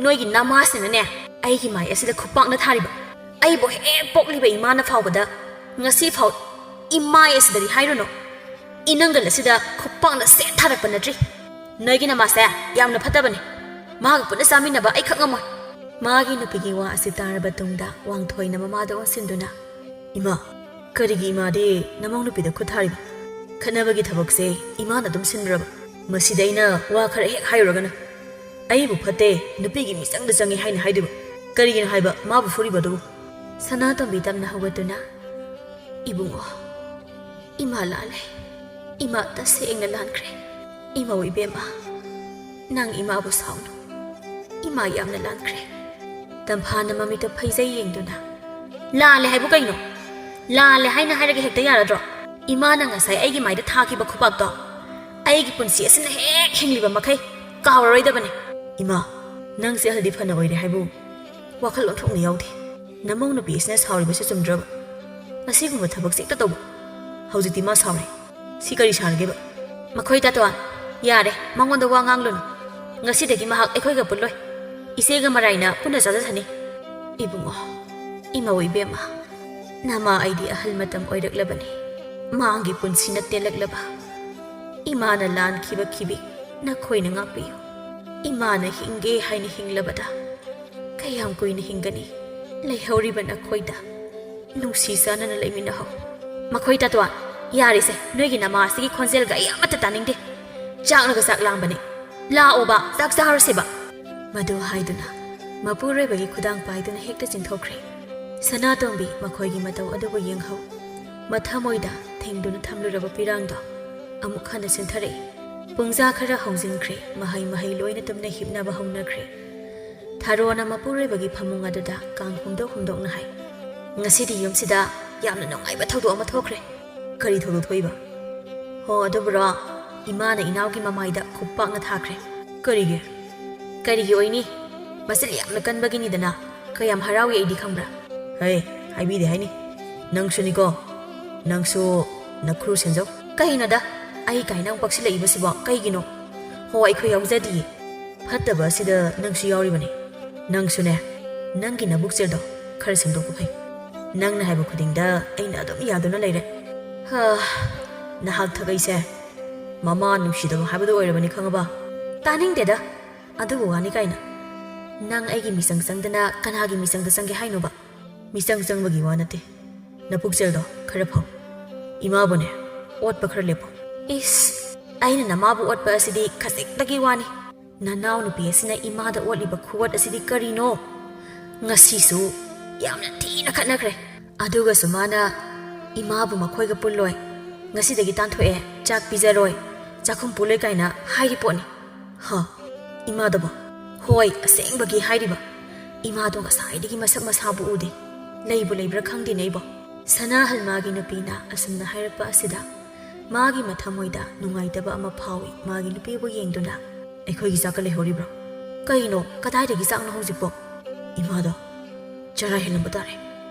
ꯅꯣꯏꯒꯤ ꯅꯃꯥꯁꯤꯅꯅꯦ, ꯑꯩꯒꯤ ꯃꯥꯏ ꯑꯁꯤꯗ ꯈꯨꯄꯥꯛꯅ ꯊꯥꯔꯤꯕ꯫ ꯑꯩꯕꯨ ꯍꯦꯛ ꯄꯣꯛꯂꯤꯕ ꯏꯃꯥꯅ ꯐꯥꯎꯕꯗ ꯉꯁꯤ ꯐꯥꯎ ꯏꯃꯥꯏ ꯑꯁꯤꯗꯗꯤ ꯍꯥꯏꯔꯨꯅꯨ꯫ ꯏꯅꯪꯒꯜ ꯑꯁꯤꯗ ꯈꯨꯄꯥꯛꯅ ꯁꯦꯠ ꯊꯥꯔꯛꯄ ꯅꯠꯇ꯭ꯔꯤ꯫ ꯅꯣꯏꯒꯤ ꯅꯃꯥꯁꯦ ꯌꯥꯝꯅ ꯐꯠꯇꯕꯅꯤ꯫ ꯃꯥꯒ ꯄꯨꯟꯅ ꯆꯥꯃꯤꯟꯅꯕ ꯑꯩ ꯈꯛ ꯉꯝꯃꯣꯏ꯫ ꯃꯥꯒꯤ ꯅꯨꯄꯤꯒꯤ ꯋꯥ ꯑꯁꯤ ꯇꯥꯔꯕ ꯇꯨꯡꯗ ꯋꯥꯡꯊꯣꯏꯅ ꯃꯃꯥꯗ ꯑꯣꯟꯁꯤꯟꯗꯨꯅ, "ꯏꯃꯥ, ꯀꯔꯤꯒꯤ ꯏꯃꯥꯗꯤ ꯅꯃꯧ ꯅꯨꯄꯤꯗ ꯈꯨꯠ ꯊꯥꯔꯤꯕ? ꯈꯠꯅꯕꯒꯤ ꯊꯕꯛꯁꯦ ꯏꯃꯥꯅ ꯑꯗꯨꯝ ꯁꯤꯟꯕ꯭ꯔꯕ? ꯃꯁꯤꯗ ꯑꯩꯅ ꯋꯥ ꯈꯔ ꯍꯦꯛ ꯍꯥꯏꯔꯨꯔꯒꯅ ꯑꯩꯕꯨ ꯐꯠꯇꯦ, ꯅꯨꯄꯤꯒꯤ ꯃꯤꯆꯪꯗ ꯆꯪꯉꯤ ꯍꯥꯏꯅ ꯍꯥꯏꯗꯣꯏꯕ? ꯀꯔꯤꯒꯤꯅꯣ ꯍꯥꯏꯕ ꯃꯥꯕꯨ ꯐꯨꯔꯤꯕ ꯑꯗꯨꯕꯨ?" ꯁꯅꯥꯇꯣꯝꯕꯤ ꯇꯞꯅ ꯍꯧꯒꯠꯇꯨꯅ, "ꯏꯕꯨꯡꯉꯣ, ꯏꯃꯥ ꯂꯥꯜꯂꯦ꯫ ꯏꯃꯥ ꯇꯁꯦꯡꯅ ꯂꯥꯟꯈ꯭ꯔꯦ꯫ ꯏꯃꯧ ꯏꯕꯦꯝꯃ, ꯅꯪ ꯏꯃꯥꯕꯨ ꯁꯥꯎꯅꯨ꯫ ꯏꯃꯥ ꯌꯥꯝꯅ ꯂꯥꯟꯈ꯭ꯔꯦ꯫" ꯇꯝꯐꯥꯅ ꯃꯃꯤꯠꯇ ꯐꯩꯖꯩ ꯌꯦꯡꯗꯨꯅ, "ꯂꯥꯜꯂꯦ ꯍꯥꯏꯕꯨ ꯀꯩꯅꯣ? ꯂꯥꯜꯂꯦ ꯍꯥꯏꯅ ꯍꯥꯏꯔꯒ ꯍꯦꯛꯇ ꯌꯥꯔꯗ꯭ꯔꯣ? ꯏꯃꯥꯅ ꯉꯁꯥꯏ ꯑꯩꯒꯤ ꯃꯥꯏꯗ ꯊꯥꯈꯤꯕ ꯈꯨꯄꯥꯛꯇꯣ ꯑꯩꯒꯤ ꯄꯨꯟꯁꯤ ꯑꯁꯤꯅ ꯍꯦꯛ ꯍꯤꯡꯂꯤꯕ ꯃꯈꯩ ꯀꯥꯎꯔꯔꯣꯏꯗꯕꯅꯤ꯫" "ꯏꯃꯥ, ꯅꯪꯁꯦ ꯑꯍꯜꯗꯤ ꯐꯅ ꯑꯣꯏꯔꯦ ꯍꯥꯏꯕꯨ ꯋꯥꯈꯜ ꯑꯣꯟꯊꯣꯛꯅ ꯌꯥꯎꯗꯦ꯫ ꯅꯃꯧ ꯅꯨꯄꯤ ꯑꯁꯤꯅ ꯁꯥꯎꯔꯤꯕꯁꯤ ꯆꯨꯝꯗ꯭ꯔꯕ? ꯑꯁꯤꯒꯨꯝꯕ ꯊꯕꯛꯁꯦ ꯍꯦꯛꯇ ꯇꯧꯕ꯫ ꯍꯧꯖꯤꯛꯇꯤ ꯃꯥ ꯁꯥꯎꯔꯦ꯫ ꯁꯤ ꯀꯔꯤ ꯁꯥꯟꯅꯒꯦꯕ?" "ꯃꯈꯣꯏ ꯇꯥꯇꯣꯟ, ꯌꯥꯔꯦ, ꯃꯉꯣꯟꯗ ꯋꯥ ꯉꯥꯡꯂꯨꯅꯨ꯫ ꯉꯁꯤꯗꯒꯤ ꯃꯍꯥꯛ ꯑꯩꯈꯣꯏꯒ ꯄꯨꯜꯂꯣꯏ꯫ ꯏꯆꯦꯒ ꯃꯔꯥꯏꯅ ꯄꯨꯟꯅ ꯆꯥꯖꯁꯅꯤ꯫" "ꯏꯕꯨꯡꯉꯣ, ꯏꯃꯧ ꯏꯕꯦꯝꯃ, ꯅꯃꯥ ꯑꯩꯗꯤ ꯑꯍꯜ ꯃꯇꯝ ꯑꯣꯏꯔꯛꯂꯕꯅꯤ꯫ ꯃꯥꯒꯤ ꯄꯨꯟꯁꯤꯅ ꯇꯦꯜꯂꯛꯂꯕ꯫ ꯏꯃꯥꯅ ꯂꯥꯟꯈꯤꯕ ꯈꯤꯕꯤ ꯅꯈꯣꯏꯅ ꯉꯥꯛꯄꯤꯌꯨ꯫ ꯏꯃꯥꯅ ꯍꯤꯡꯒꯦ ꯍꯥꯏꯅ ꯍꯤꯡꯂꯕꯗ ꯀꯌꯥꯝ ꯀꯨꯏꯅ ꯍꯤꯡꯒꯅꯤ? ꯂꯩꯍꯧꯔꯤꯕ ꯅꯈꯣꯏꯗ ꯅꯨꯡꯁꯤ ꯆꯥꯟꯅꯅ ꯂꯩꯃꯤꯟꯅꯍꯧ꯫" "ꯃꯈꯣꯏ ꯇꯥꯇꯣꯟ, ꯌꯥꯔꯦꯁꯦ, ꯅꯣꯏꯒꯤ ꯅꯃꯥ ꯑꯁꯤꯒꯤ ꯈꯣꯟꯖꯦꯜꯒ ꯑꯩ ꯑꯃꯠꯇ ꯇꯥꯅꯤꯡꯗꯦ꯫ ꯆꯥꯛꯅꯒ ꯆꯥꯛ ꯂꯥꯝꯕꯅꯦ꯫ ꯂꯥꯛꯑꯣꯕ, ꯆꯥꯛ ꯆꯥꯔꯨꯁꯦꯕ꯫" ꯃꯗꯨ ꯍꯥꯏꯗꯨꯅ ꯃꯄꯨꯔꯣꯏꯕꯒꯤ ꯈꯨꯗꯥꯡ ꯄꯥꯏꯗꯨꯅ ꯍꯦꯛꯇ ꯆꯤꯡꯊꯣꯛꯈ꯭ꯔꯦ꯫ ꯁꯅꯥꯇꯣꯝꯕꯤ ꯃꯈꯣꯏꯒꯤ ꯃꯇꯧ ꯑꯗꯨꯕꯨ ꯌꯦꯡꯍꯧ꯫ ꯃꯊꯃꯣꯏꯗ ꯊꯦꯡꯗꯨꯅ ꯊꯝꯂꯨꯔꯕ ꯄꯤꯔꯥꯡꯗꯣ ꯑꯃꯨꯛ ꯍꯟꯅ ꯆꯤꯟꯊꯔꯛꯏ꯫ ꯄꯨꯡꯖꯥ ꯈꯔ ꯍꯧꯖꯤꯟꯈ꯭ꯔꯦ꯫ ꯃꯍꯩ ꯃꯍꯩ ꯂꯣꯏꯅ ꯇꯨꯝꯅ ꯍꯤꯞꯅꯕ ꯍꯧꯅꯈ꯭ꯔꯦ꯫ ꯊꯥꯔꯣꯅ ꯃꯄꯨꯔꯣꯏꯕꯒꯤ ꯐꯃꯨꯡ ꯑꯗꯨꯗ ꯀꯥꯡ ꯍꯨꯝꯗꯣꯛ ꯍꯨꯝꯗꯣꯛꯅ ꯍꯥꯏ, "ꯉꯁꯤꯗꯤ ꯌꯨꯝꯁꯤꯗ ꯌꯥꯝꯅ ꯅꯨꯡꯉꯥꯏꯕ ꯊꯧꯗꯣꯛ ꯑꯃ ꯊꯣꯛꯈ꯭ꯔꯦ꯫" "ꯀꯔꯤ ꯊꯧꯗꯣꯛ ꯊꯣꯛꯏꯕ?" "ꯍꯣ, ꯑꯗꯨꯕꯨꯔꯣ, ꯏꯃꯥꯅ ꯏꯅꯥꯎꯒꯤ ꯃꯃꯥꯏꯗ ꯈꯨꯄꯥꯛꯅ ꯊꯥꯈ꯭ꯔꯦ꯫" "ꯀꯔꯤꯒꯤ?" "ꯀꯔꯤꯒꯤ ꯑꯣꯏꯅꯤ? ꯃꯆꯤꯜ ꯌꯥꯝꯅ ꯀꯟꯕꯒꯤꯅꯤꯗꯅ꯫ ꯀꯌꯥꯝ ꯍꯔꯥꯎꯏ ꯑꯩꯗꯤ ꯈꯪꯕ꯭ꯔꯥ?" "ꯍꯩ, ꯍꯥꯏꯕꯤꯗꯦ ꯍꯥꯏꯅꯤ꯫ ꯅꯪꯁꯨꯅꯤꯀꯣ, ꯅꯪꯁꯨ ꯅꯈꯨꯔꯨ ꯁꯦꯟꯖꯧ꯫ ꯀꯩꯅꯣꯗ, ꯑꯩ ꯀꯥꯏꯅ ꯑꯃꯨꯛ ꯄꯛꯁꯤꯜꯂꯛꯏꯕꯁꯤꯕꯣ ꯀꯩꯒꯤꯅꯣ? ꯍꯣ, ꯑꯩꯈꯣꯏ ꯌꯥꯎꯖꯗꯤꯌꯦ꯫ ꯐꯠꯇꯕ ꯑꯁꯤꯗ ꯅꯪꯁꯨ ꯌꯥꯎꯔꯤꯕꯅꯤ꯫ ꯅꯪꯁꯨꯅꯦ, ꯅꯪꯒꯤ ꯅꯕꯨꯛꯆꯦꯜꯗꯣ ꯈꯔ ꯁꯦꯝꯗꯣꯛꯄ ꯐꯩ꯫ ꯅꯪꯅ ꯍꯥꯏꯕ ꯈꯨꯗꯤꯡꯗ ꯑꯩꯅ ꯑꯗꯨꯝ ꯌꯥꯗꯨꯅ ꯂꯩꯔꯦ꯫ ꯍꯥ, ꯅꯍꯥꯛ ꯊꯛ ꯑꯩꯁꯦ ꯃꯃꯥ ꯅꯨꯡꯁꯤꯗꯕ ꯍꯥꯏꯕꯗꯨ ꯑꯣꯏꯔꯕꯅꯤ, ꯈꯪꯉꯕ? ꯇꯥꯅꯤꯡꯗꯦꯗ, ꯑꯗꯨꯕꯨ ꯋꯥꯅꯤ ꯀꯥꯏꯅ꯫ ꯅꯪ ꯑꯩꯒꯤ ꯃꯤꯆꯪ ꯆꯪꯗꯅ ꯀꯅꯥꯒꯤ ꯃꯤꯆꯪꯗ ꯆꯪꯒꯦ ꯍꯥꯏꯅꯣꯕ? ꯃꯤꯆꯪ ꯆꯪꯕꯒꯤ ꯋꯥ ꯅꯠꯇꯦ꯫ ꯅꯄꯨꯛꯆꯦꯜꯗꯣ ꯈꯔ ꯐꯧ꯫ ꯏꯃꯥꯕꯨꯅꯦ, ꯑꯣꯠꯄ ꯈꯔ ꯂꯦꯞꯄꯣ꯫ ꯏꯁ, ꯑꯩꯅ ꯅꯃꯥꯕꯨ ꯑꯣꯠꯄ ꯑꯁꯤꯗꯤ ꯈꯖꯤꯛꯇꯒꯤ ꯋꯥꯅꯤ꯫ ꯅꯅꯥꯎꯅꯨꯄꯤ ꯑꯁꯤꯅ ꯏꯃꯥꯗ ꯑꯣꯠꯂꯤꯕ ꯈꯨꯑꯣꯠ ꯑꯁꯤꯗꯤ ꯀꯔꯤꯅꯣ? ꯉꯁꯤꯁꯨ ꯌꯥꯝꯅ ꯊꯤꯅ ꯈꯠꯅꯈ꯭ꯔꯦ꯫ ꯑꯗꯨꯒꯁꯨ ꯃꯥꯅ ꯏꯃꯥꯕꯨ ꯃꯈꯣꯏꯒ ꯄꯨꯜꯂꯣꯏ, ꯉꯁꯤꯗꯒꯤ ꯇꯥꯟꯊꯣꯛꯑꯦ, ꯆꯥꯛ ꯄꯤꯖꯔꯣꯏ, ꯆꯥꯛꯈꯨꯝ ꯄꯨꯜꯂꯣꯏ ꯀꯥꯏꯅ ꯍꯥꯏꯔꯤ ꯄꯣꯠꯅꯤ꯫ ꯍ, ꯏꯃꯥꯗꯨꯕꯣ? ꯍꯣꯏ, ꯑꯁꯦꯡꯕꯒꯤ ꯍꯥꯏꯔꯤꯕ꯫ ꯏꯃꯥꯗꯣ ꯉꯁꯥꯏꯗꯒꯤ ꯃꯁꯛ ꯃꯁꯥꯕꯨ ꯎꯗꯦ꯫ ꯂꯩꯕꯨ ꯂꯩꯕ꯭ꯔꯥ ꯈꯪꯗꯦꯅꯦ ꯑꯩꯕꯣ꯫ ꯁꯅꯥꯍꯜ ꯃꯥꯒꯤ ꯅꯨꯄꯤꯅ ꯑꯁꯨꯝꯅ ꯍꯥꯏꯔꯛꯄ ꯑꯁꯤꯗ ꯃꯥꯒꯤ ꯃꯊꯃꯣꯏꯗ ꯅꯨꯡꯉꯥꯏꯇꯕ ꯑꯃ ꯐꯥꯎꯏ꯫ ꯃꯥꯒꯤ ꯅꯨꯄꯤꯕꯨ ꯌꯦꯡꯗꯨꯅ, "ꯑꯩꯈꯣꯏꯒꯤ ꯆꯥꯛꯀ ꯂꯩꯍꯧꯔꯤꯕ꯭ꯔꯣ?" "ꯀꯩꯅꯣ? ꯀꯗꯥꯏꯗꯒꯤ ꯆꯥꯛꯅꯣ ꯍꯧꯖꯤꯛꯄꯣ?" "ꯏꯃꯥꯗꯣ ꯆꯔꯥ ꯍꯦꯜꯂꯝꯕ ꯇꯥꯔꯦ꯫"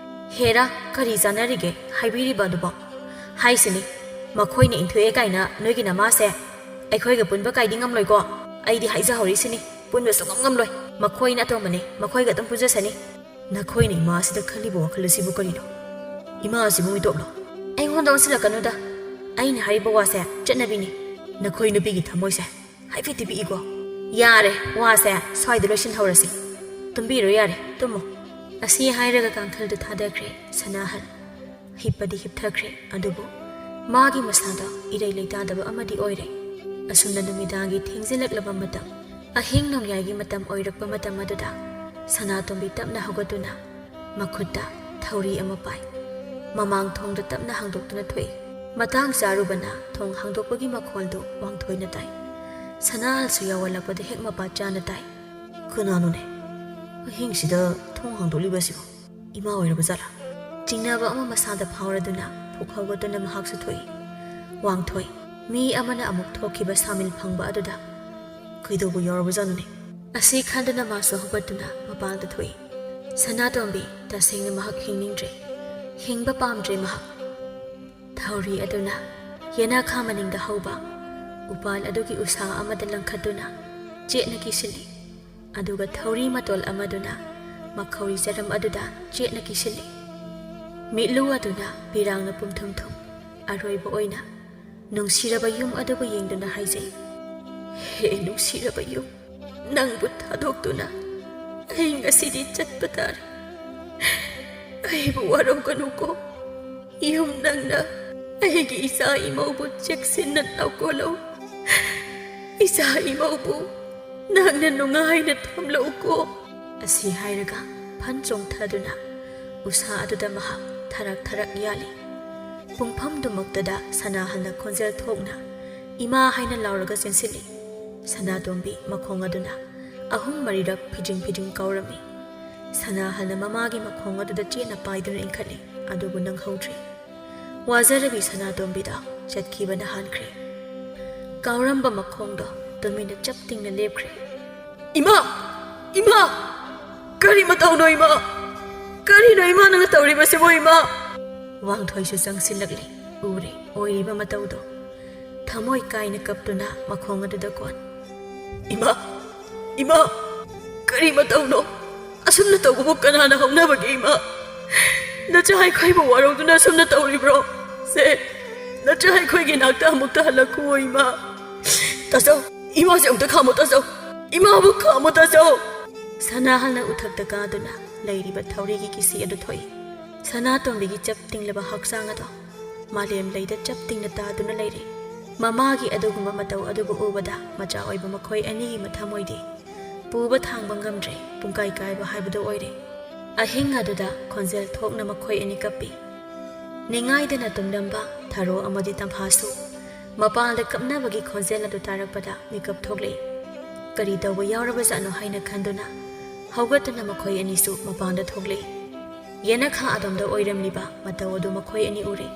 "ꯍꯦꯔꯥ, ꯀꯔꯤ ꯆꯥꯅꯔꯤꯒꯦ ꯍꯥꯏꯕꯤꯔꯤꯕ ꯑꯗꯨꯕꯣ? ꯍꯥꯏꯁꯤꯅꯤ, ꯃꯈꯣꯏꯅ ꯏꯟꯊꯣꯛꯑꯦ ꯀꯥꯏꯅ ꯅꯣꯏꯒꯤ ꯅꯃꯥꯁꯦ ꯑꯩꯈꯣꯏꯒ ꯄꯨꯟꯕ ꯀꯥꯏꯗꯤ ꯉꯝꯂꯣꯏꯀꯣ? ꯑꯩꯗꯤ ꯍꯥꯏꯖꯍꯧꯔꯤꯁꯤꯅꯤ, ꯄꯨꯟꯕ ꯁꯨꯡꯉꯝ ꯉꯝꯂꯣꯏ꯫ ꯃꯈꯣꯏꯅ ꯑꯇꯣꯝꯕꯅꯤ, ꯃꯈꯣꯏꯒ ꯑꯗꯨꯝ ꯄꯨꯟꯖꯁꯅꯤ꯫" "ꯅꯈꯣꯏꯅ ꯏꯃꯥ ꯑꯁꯤꯗ ꯈꯜꯂꯤꯕ ꯋꯥꯈꯜ ꯑꯁꯤꯕꯨ ꯀꯔꯤꯅꯣ? ꯏꯃꯥ ꯑꯁꯤꯕꯨ ꯃꯤꯇꯣꯞꯂꯣ?" "ꯑꯩꯉꯣꯟꯗ ꯑꯣꯟꯁꯤꯜꯂꯛꯀꯅꯨꯗ꯫ ꯑꯩꯅ ꯍꯥꯏꯔꯤꯕ ꯋꯥꯁꯦ ꯆꯠꯅꯕꯤꯅꯤ꯫ ꯅꯈꯣꯏ ꯅꯨꯄꯤꯒꯤ ꯊꯃꯣꯏꯁꯦ ꯍꯥꯏꯐꯦꯠꯇꯤ ꯄꯤꯛꯏꯀꯣ꯫" "ꯌꯥꯔꯦ, ꯋꯥꯁꯦ ꯁ꯭ꯋꯥꯏꯗ ꯂꯣꯏꯁꯤꯟꯍꯧꯔꯁꯤ꯫ ꯇꯨꯝꯕꯤꯔꯣ ꯌꯥꯔꯦ, ꯇꯨꯝꯃꯣ꯫" ꯑꯁꯤ ꯍꯥꯏꯔꯒ ꯀꯥꯡꯈꯜꯗ ꯊꯥꯗꯈ꯭ꯔꯦ ꯁꯅꯥꯍꯜ꯫ ꯍꯤꯞꯄꯗꯤ ꯍꯤꯞꯊꯈ꯭ꯔꯦ, ꯑꯗꯨꯕꯨ ꯃꯥꯒꯤ ꯃꯁꯥꯗ ꯏꯔꯩ ꯂꯩꯇꯥꯗꯕ ꯑꯃꯗꯤ ꯑꯣꯏꯔꯦ꯫ ꯑꯁꯨꯝꯅ ꯅꯨꯃꯤꯗꯥꯡꯒꯤ ꯊꯦꯡꯖꯤꯜꯂꯛꯂꯕ ꯃꯇꯝ, ꯑꯍꯤꯡ ꯅꯣꯡꯌꯥꯏꯒꯤ ꯃꯇꯝ ꯑꯣꯏꯔꯛꯄ ꯃꯇꯝ ꯑꯗꯨꯗ ꯁꯅꯥꯇꯣꯝꯕꯤ ꯇꯞꯅ ꯍꯧꯒꯠꯇꯨꯅ ꯃꯈꯨꯠꯇ ꯊꯧꯔꯤ ꯑꯃ ꯄꯥꯏ꯫ ꯃꯃꯥꯡ ꯊꯣꯡꯗ ꯇꯞꯅ ꯍꯥꯡꯗꯣꯛꯇꯨꯅ ꯊꯣꯛꯏ꯫ ꯃꯇꯥꯡ ꯆꯥꯔꯨꯕꯅ ꯊꯣꯡ ꯍꯥꯡꯗꯣꯛꯄꯒꯤ ꯃꯈꯣꯜꯗꯨ ꯋꯥꯡꯊꯣꯏꯅ ꯇꯥꯏ꯫ ꯁꯅꯥꯍꯜꯁꯨ ꯌꯥꯎꯋꯜꯂꯛꯄꯗ ꯍꯦꯛ ꯃꯄꯥ ꯆꯥꯅ ꯇꯥꯏ꯫ "ꯀꯅꯥꯅꯣꯅꯦ ꯑꯍꯤꯡꯁꯤꯗ ꯊꯣꯡ ꯍꯥꯡꯗꯣꯛꯂꯤꯕ ꯑꯁꯤꯕꯨ? ꯏꯃꯥ ꯑꯣꯏꯔꯕ ꯖꯥꯠꯂꯥ?" ꯆꯤꯡꯅꯕ ꯑꯃ ꯃꯁꯥꯗ ꯐꯥꯎꯔꯗꯨꯅ ꯐꯨꯛ ꯍꯧꯒꯠꯇꯨꯅ ꯃꯍꯥꯛꯁꯨ ꯊꯣꯛꯏ꯫ "ꯋꯥꯡꯊꯣꯏ, ꯃꯤ ꯑꯃꯅ ꯑꯃꯨꯛ ꯊꯣꯛꯈꯤꯕ ꯁꯥꯃꯤꯜ ꯐꯪꯕ ꯑꯗꯨꯗ ꯀꯩꯗꯧꯕ ꯌꯥꯎꯔꯕꯖꯥꯠꯅꯣꯅꯦ?" ꯑꯁꯤ ꯈꯟꯗꯨꯅ ꯃꯥꯁꯨ ꯍꯧꯒꯠꯇꯨꯅ ꯃꯄꯥꯟꯗ ꯊꯣꯛꯏ꯫ ꯁꯅꯥꯇꯣꯝꯕꯤ ꯇꯁꯦꯡꯅ ꯃꯍꯥꯛ ꯍꯤꯡꯅꯤꯡꯗ꯭ꯔꯦ, ꯍꯤꯡꯕ ꯄꯥꯝꯗ꯭ꯔꯦ ꯃꯍꯥꯛ꯫ ꯊꯧꯔꯤ ꯑꯗꯨꯅ ꯌꯦꯅꯈꯥ ꯃꯅꯤꯡꯗ ꯍꯧꯕ ꯎꯄꯥꯜ ꯑꯗꯨꯒꯤ ꯎꯁꯥ ꯑꯃꯗ ꯂꯪꯈꯠꯇꯨꯅ ꯆꯦꯠꯅ ꯀꯤꯁꯤꯜꯂꯤ꯫ ꯑꯗꯨꯒ ꯊꯧꯔꯤ ꯃꯇꯣꯜ ꯑꯃꯗꯨꯅ ꯃꯈꯧꯔꯤ ꯆꯔꯝ ꯑꯗꯨꯗ ꯆꯦꯠꯅ ꯀꯤꯁꯤꯜꯂꯤ꯫ ꯃꯤꯠꯂꯨ ꯑꯗꯨꯅ ꯄꯤꯔꯥꯡꯅ ꯄꯨꯝꯊꯨꯝ ꯊꯨꯝ ꯑꯔꯣꯏꯕ ꯑꯣꯏꯅ ꯅꯨꯡꯁꯤꯔꯕ ꯌꯨꯝ ꯑꯗꯨꯕꯨ ꯌꯦꯡꯗꯨꯅ ꯍꯥꯏꯖꯩ, "ꯍꯦ ꯅꯨꯡꯁꯤꯔꯕ ꯌꯨꯝ, ꯅꯪꯕꯨ ꯊꯥꯗꯣꯛꯇꯨꯅ ꯑꯩ ꯉꯁꯤꯗꯤ ꯆꯠꯄ ꯇꯥꯔꯦ꯫ ꯑꯩꯕꯨ ꯋꯥꯔꯧꯒꯅꯨꯀꯣ꯫ ꯌꯨꯝ, ꯅꯪꯅ ꯑꯩꯒꯤ ꯏꯆꯥ ꯏꯃꯧꯕꯨ ꯆꯦꯛꯁꯤꯟꯅ ꯂꯧꯀꯣꯂꯧ꯫ ꯏꯆꯥ ꯏꯃꯧꯕꯨ ꯅꯪꯅ ꯅꯨꯡꯉꯥꯏꯅ ꯊꯝꯂꯧꯀꯣ꯫" ꯑꯁꯤ ꯍꯥꯏꯔꯒ ꯐꯟ ꯆꯣꯡꯊꯗꯨꯅ ꯎꯁꯥ ꯑꯗꯨꯗ ꯃꯍꯥꯛ ꯊꯔꯛ ꯊꯔꯛ ꯌꯥꯜꯂꯤ꯫ ꯄꯨꯡꯐꯝꯗꯨꯃꯛꯇꯗ ꯁꯅꯥꯍꯜꯅ ꯈꯣꯟꯖꯦꯜ ꯊꯣꯛꯅ "ꯏꯃꯥ" ꯍꯥꯏꯅ ꯂꯥꯎꯔꯒ ꯆꯦꯟꯁꯤꯜꯂꯤ꯫ ꯁꯅꯥꯇꯣꯝꯕꯤ ꯃꯈꯣꯡ ꯑꯗꯨꯅ ꯑꯍꯨꯝ ꯃꯔꯤꯔꯛ ꯐꯤꯗ꯭ꯔꯤꯡ ꯐꯤꯗ꯭ꯔꯤꯡ ꯀꯥꯎꯔꯝꯃꯤ꯫ ꯁꯅꯥꯍꯜꯅ ꯃꯃꯥꯒꯤ ꯃꯈꯣꯡ ꯑꯗꯨꯗ ꯆꯦꯠꯅ ꯄꯥꯏꯗꯨꯅ ꯏꯟꯈꯠꯂꯤ, ꯑꯗꯨꯕꯨ ꯅꯪꯍꯧꯗ꯭ꯔꯦ꯫ ꯋꯥꯖꯔꯕꯤ ꯁꯅꯥꯇꯣꯝꯕꯤꯗ ꯆꯠꯈꯤꯕꯅ ꯍꯥꯟꯈ꯭ꯔꯦ꯫ ꯀꯥꯎꯔꯝꯕ ꯃꯈꯣꯡꯗꯣ ꯇꯨꯃꯤꯟꯅ ꯆꯞ ꯇꯤꯡꯅ ꯂꯦꯞꯈ꯭ꯔꯦ꯫ "ꯏꯃꯥ! ꯏꯃꯥ! ꯀꯔꯤ ꯃꯇꯧꯅꯣ ꯏꯃꯥ? ꯀꯔꯤꯅꯣ ꯏꯃꯥ ꯅꯪꯅ ꯇꯧꯔꯤꯕꯁꯤꯕꯨ ꯏꯃꯥ?" ꯋꯥꯡꯊꯣꯏꯁꯨ ꯆꯪꯁꯤꯜꯂꯛꯂꯤ꯫ ꯎꯔꯦ ꯑꯣꯏꯔꯤꯕ ꯃꯇꯧꯗꯣ꯫ ꯊꯃꯣꯏ ꯀꯥꯏꯅ ꯀꯞꯇꯨꯅ ꯃꯈꯣꯡ ꯑꯗꯨꯗ ꯀꯣꯟ꯫ "ꯏꯃꯥ! ꯏꯃꯥ! ꯀꯔꯤ ꯃꯇꯧꯅꯣ? ꯑꯁꯨꯝꯅ ꯇꯧꯕꯕꯨ ꯀꯅꯥꯅ ꯍꯧꯅꯕꯒꯦ ꯏꯃꯥ? ꯅꯆꯥ ꯑꯩꯈꯣꯏꯕꯨ ꯋꯥꯔꯧꯗꯨꯅ ꯑꯁꯨꯝꯅ ꯇꯧꯔꯤꯕ꯭ꯔꯣ? ꯁꯦ, ꯅꯆꯥ ꯑꯩꯈꯣꯏꯒꯤ ꯅꯥꯛꯇ ꯑꯃꯨꯛꯇ ꯍꯜꯂꯛꯈꯨꯑꯣ ꯏꯃꯥ꯫ ꯇꯥꯆꯧ, ꯏꯃꯥꯁꯦ ꯑꯃꯨꯛꯇ ꯈꯥꯝꯃꯣ ꯇꯥꯆꯧ꯫ ꯏꯃꯥꯕꯨ ꯈꯥꯝꯃꯣ ꯇꯥꯆꯧ꯫" ꯁꯅꯥꯍꯜꯅ ꯎꯊꯛꯇ ꯀꯥꯗꯨꯅ ꯂꯩꯔꯤꯕ ꯊꯧꯔꯤꯒꯤ ꯀꯤꯁꯤ ꯑꯗꯨ ꯊꯣꯛꯏ꯫ ꯁꯅꯥꯇꯣꯝꯕꯤꯒꯤ ꯆꯞ ꯇꯤꯡꯂꯕ ꯍꯛꯆꯥꯡ ꯑꯗꯣ ꯃꯥꯂꯦꯝ ꯂꯩꯗ ꯆꯞ ꯇꯤꯡꯅ ꯇꯥꯗꯨꯅ ꯂꯩꯔꯦ꯫ ꯃꯃꯥꯒꯤ ꯑꯗꯨꯒꯨꯝꯕ ꯃꯇꯧ ꯑꯗꯨꯕꯨ ꯎꯕꯗ ꯃꯆꯥ ꯑꯣꯏꯕ ꯃꯈꯣꯏ ꯑꯅꯤꯒꯤ ꯃꯊꯃꯣꯏꯗꯤ ꯄꯨꯕ ꯊꯥꯡꯕ ꯉꯝꯗ꯭ꯔꯦ, ꯄꯨꯡꯀꯥꯏ ꯀꯥꯏꯕ ꯍꯥꯏꯕꯗꯨ ꯑꯣꯏꯔꯦ꯫ ꯑꯍꯤꯡ ꯑꯗꯨꯗ ꯈꯣꯟꯖꯦꯜ ꯊꯣꯛꯅ ꯃꯈꯣꯏ ꯑꯅꯤ ꯀꯞꯄꯤ꯫ ꯅꯤꯡꯉꯥꯏꯗꯅ ꯇꯨꯝꯂꯝꯕ ꯊꯔꯣ ꯑꯃꯗꯤ ꯇꯝꯐꯥꯁꯨ ꯃꯄꯥꯟꯗ ꯀꯞꯅꯕꯒꯤ ꯈꯣꯟꯖꯦꯜ ꯑꯗꯨ ꯇꯥꯔꯛꯄꯗ ꯃꯤꯀꯞ ꯊꯣꯛꯂꯛꯏ꯫ ꯀꯔꯤ ꯇꯧꯕ ꯌꯥꯎꯔꯕꯖꯥꯠꯅꯣ ꯍꯥꯏꯅ ꯈꯟꯗꯨꯅ ꯍꯧꯒꯠꯇꯨꯅ ꯃꯈꯣꯏ ꯑꯅꯤꯁꯨ ꯃꯄꯥꯟꯗ ꯊꯣꯛꯂꯛꯏ꯫ ꯌꯦꯅꯈꯥ ꯑꯗꯣꯝꯗ ꯑꯣꯏꯔꯝꯂꯤꯕ ꯃꯇꯧ ꯑꯗꯨ ꯃꯈꯣꯏ ꯑꯅꯤ ꯎꯔꯦ꯫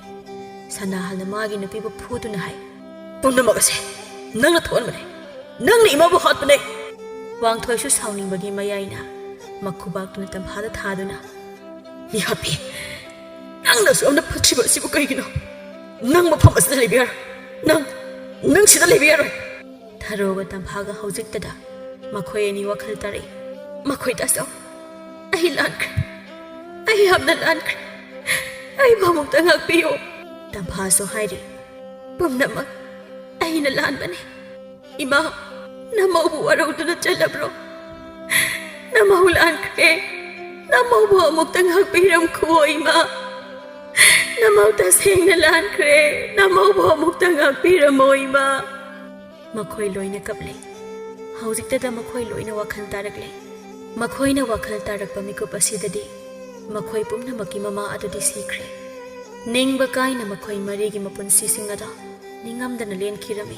ꯁꯅꯥꯍꯜꯅ ꯃꯥꯒꯤ ꯅꯨꯄꯤꯕꯨ ꯐꯨꯗꯨꯅ ꯍꯥꯏ, "ꯄꯨꯝꯅꯃꯛ ꯑꯁꯦ ꯅꯪꯅ ꯊꯣꯛꯍꯟꯕꯅꯦ꯫ ꯅꯪꯅ ꯏꯃꯥꯕꯨ ꯍꯥꯠꯄꯅꯦ!" ꯋꯥꯡꯊꯣꯏꯁꯨ ꯁꯥꯎꯅꯤꯡꯕꯒꯤ ꯃꯌꯥꯏꯅ ꯃꯈꯨꯕꯥꯛꯇꯨꯅ ꯇꯝꯐꯥꯗ ꯊꯥꯗꯨꯅ, "ꯃꯤꯍꯥꯠꯄꯤ, ꯅꯪꯅꯁꯨ ꯌꯥꯝꯅ ꯐꯠꯇ꯭ꯔꯤꯕ ꯑꯁꯤꯕꯨ ꯀꯩꯒꯤꯅꯣ? ꯅꯪ ꯃꯐꯝ ꯑꯁꯤꯗ ꯂꯩꯕ ꯌꯥꯔꯣꯏ꯫ ꯅꯪ, ꯅꯪ ꯁꯤꯗ ꯂꯩꯕ ꯌꯥꯔꯣꯏ!" ꯊꯔꯣꯒ ꯇꯝꯐꯥꯒ ꯍꯧꯖꯤꯛꯇꯗ ꯃꯈꯣꯏ ꯑꯅꯤ ꯋꯥꯈꯜ ꯇꯥꯔꯛꯏ꯫ "ꯃꯈꯣꯏ ꯇꯥꯆꯧ, ꯑꯩ ꯂꯥꯟꯈ꯭ꯔꯦ꯫ ꯑꯩ ꯌꯥꯝꯅ ꯂꯥꯟꯈ꯭ꯔꯦ꯫ ꯑꯩꯕꯨ ꯑꯃꯨꯛꯇ ꯉꯥꯛꯄꯤꯌꯨ꯫" ꯇꯝꯐꯥꯁꯨ ꯍꯥꯏꯔꯤ, "ꯄꯨꯝꯅꯃꯛ ꯑꯩꯅ ꯂꯥꯟꯕꯅꯤ꯫ ꯏꯃꯥ, ꯅꯃꯧꯕꯨ ꯋꯥꯔꯧꯗꯨꯅ ꯆꯠꯂꯕ꯭ꯔꯣ? ꯅꯃꯧ ꯂꯥꯟꯈ꯭ꯔꯦ꯫ ꯅꯃꯧꯕꯨ ꯑꯃꯨꯛꯇ ꯉꯥꯛꯄꯤꯔꯝꯈꯨꯑꯣ, ꯏꯃꯥ꯫ ꯅꯃꯧ ꯇꯁꯦꯡꯅ ꯂꯥꯟꯈ꯭ꯔꯦ꯫ ꯅꯃꯧꯕꯨ ꯑꯃꯨꯛꯇ ꯉꯥꯛꯄꯤꯔꯝꯃꯣ, ꯏꯃꯥ꯫" ꯃꯈꯣꯏ ꯂꯣꯏꯅ ꯀꯞꯂꯦ꯫ ꯍꯧꯖꯤꯛꯇꯗ ꯃꯈꯣꯏ ꯂꯣꯏꯅ ꯋꯥꯈꯜ ꯇꯥꯔꯛꯂꯦ꯫ ꯃꯈꯣꯏꯅ ꯋꯥꯈꯜ ꯇꯥꯔꯛꯄ ꯃꯤꯀꯨꯞ ꯑꯁꯤꯗꯗꯤ ꯃꯈꯣꯏ ꯄꯨꯝꯅꯃꯛꯀꯤ ꯃꯃꯥ ꯑꯗꯨꯗꯤ ꯁꯤꯈ꯭ꯔꯦ꯫ ꯅꯤꯡꯕ ꯀꯥꯏꯅ ꯃꯈꯣꯏ ꯃꯔꯤꯒꯤ ꯃꯄꯨꯟꯁꯤꯁꯤꯡ ꯑꯗꯣ ꯅꯤꯡꯉꯝꯗꯅ ꯂꯦꯟꯈꯤꯔꯝꯃꯤ꯫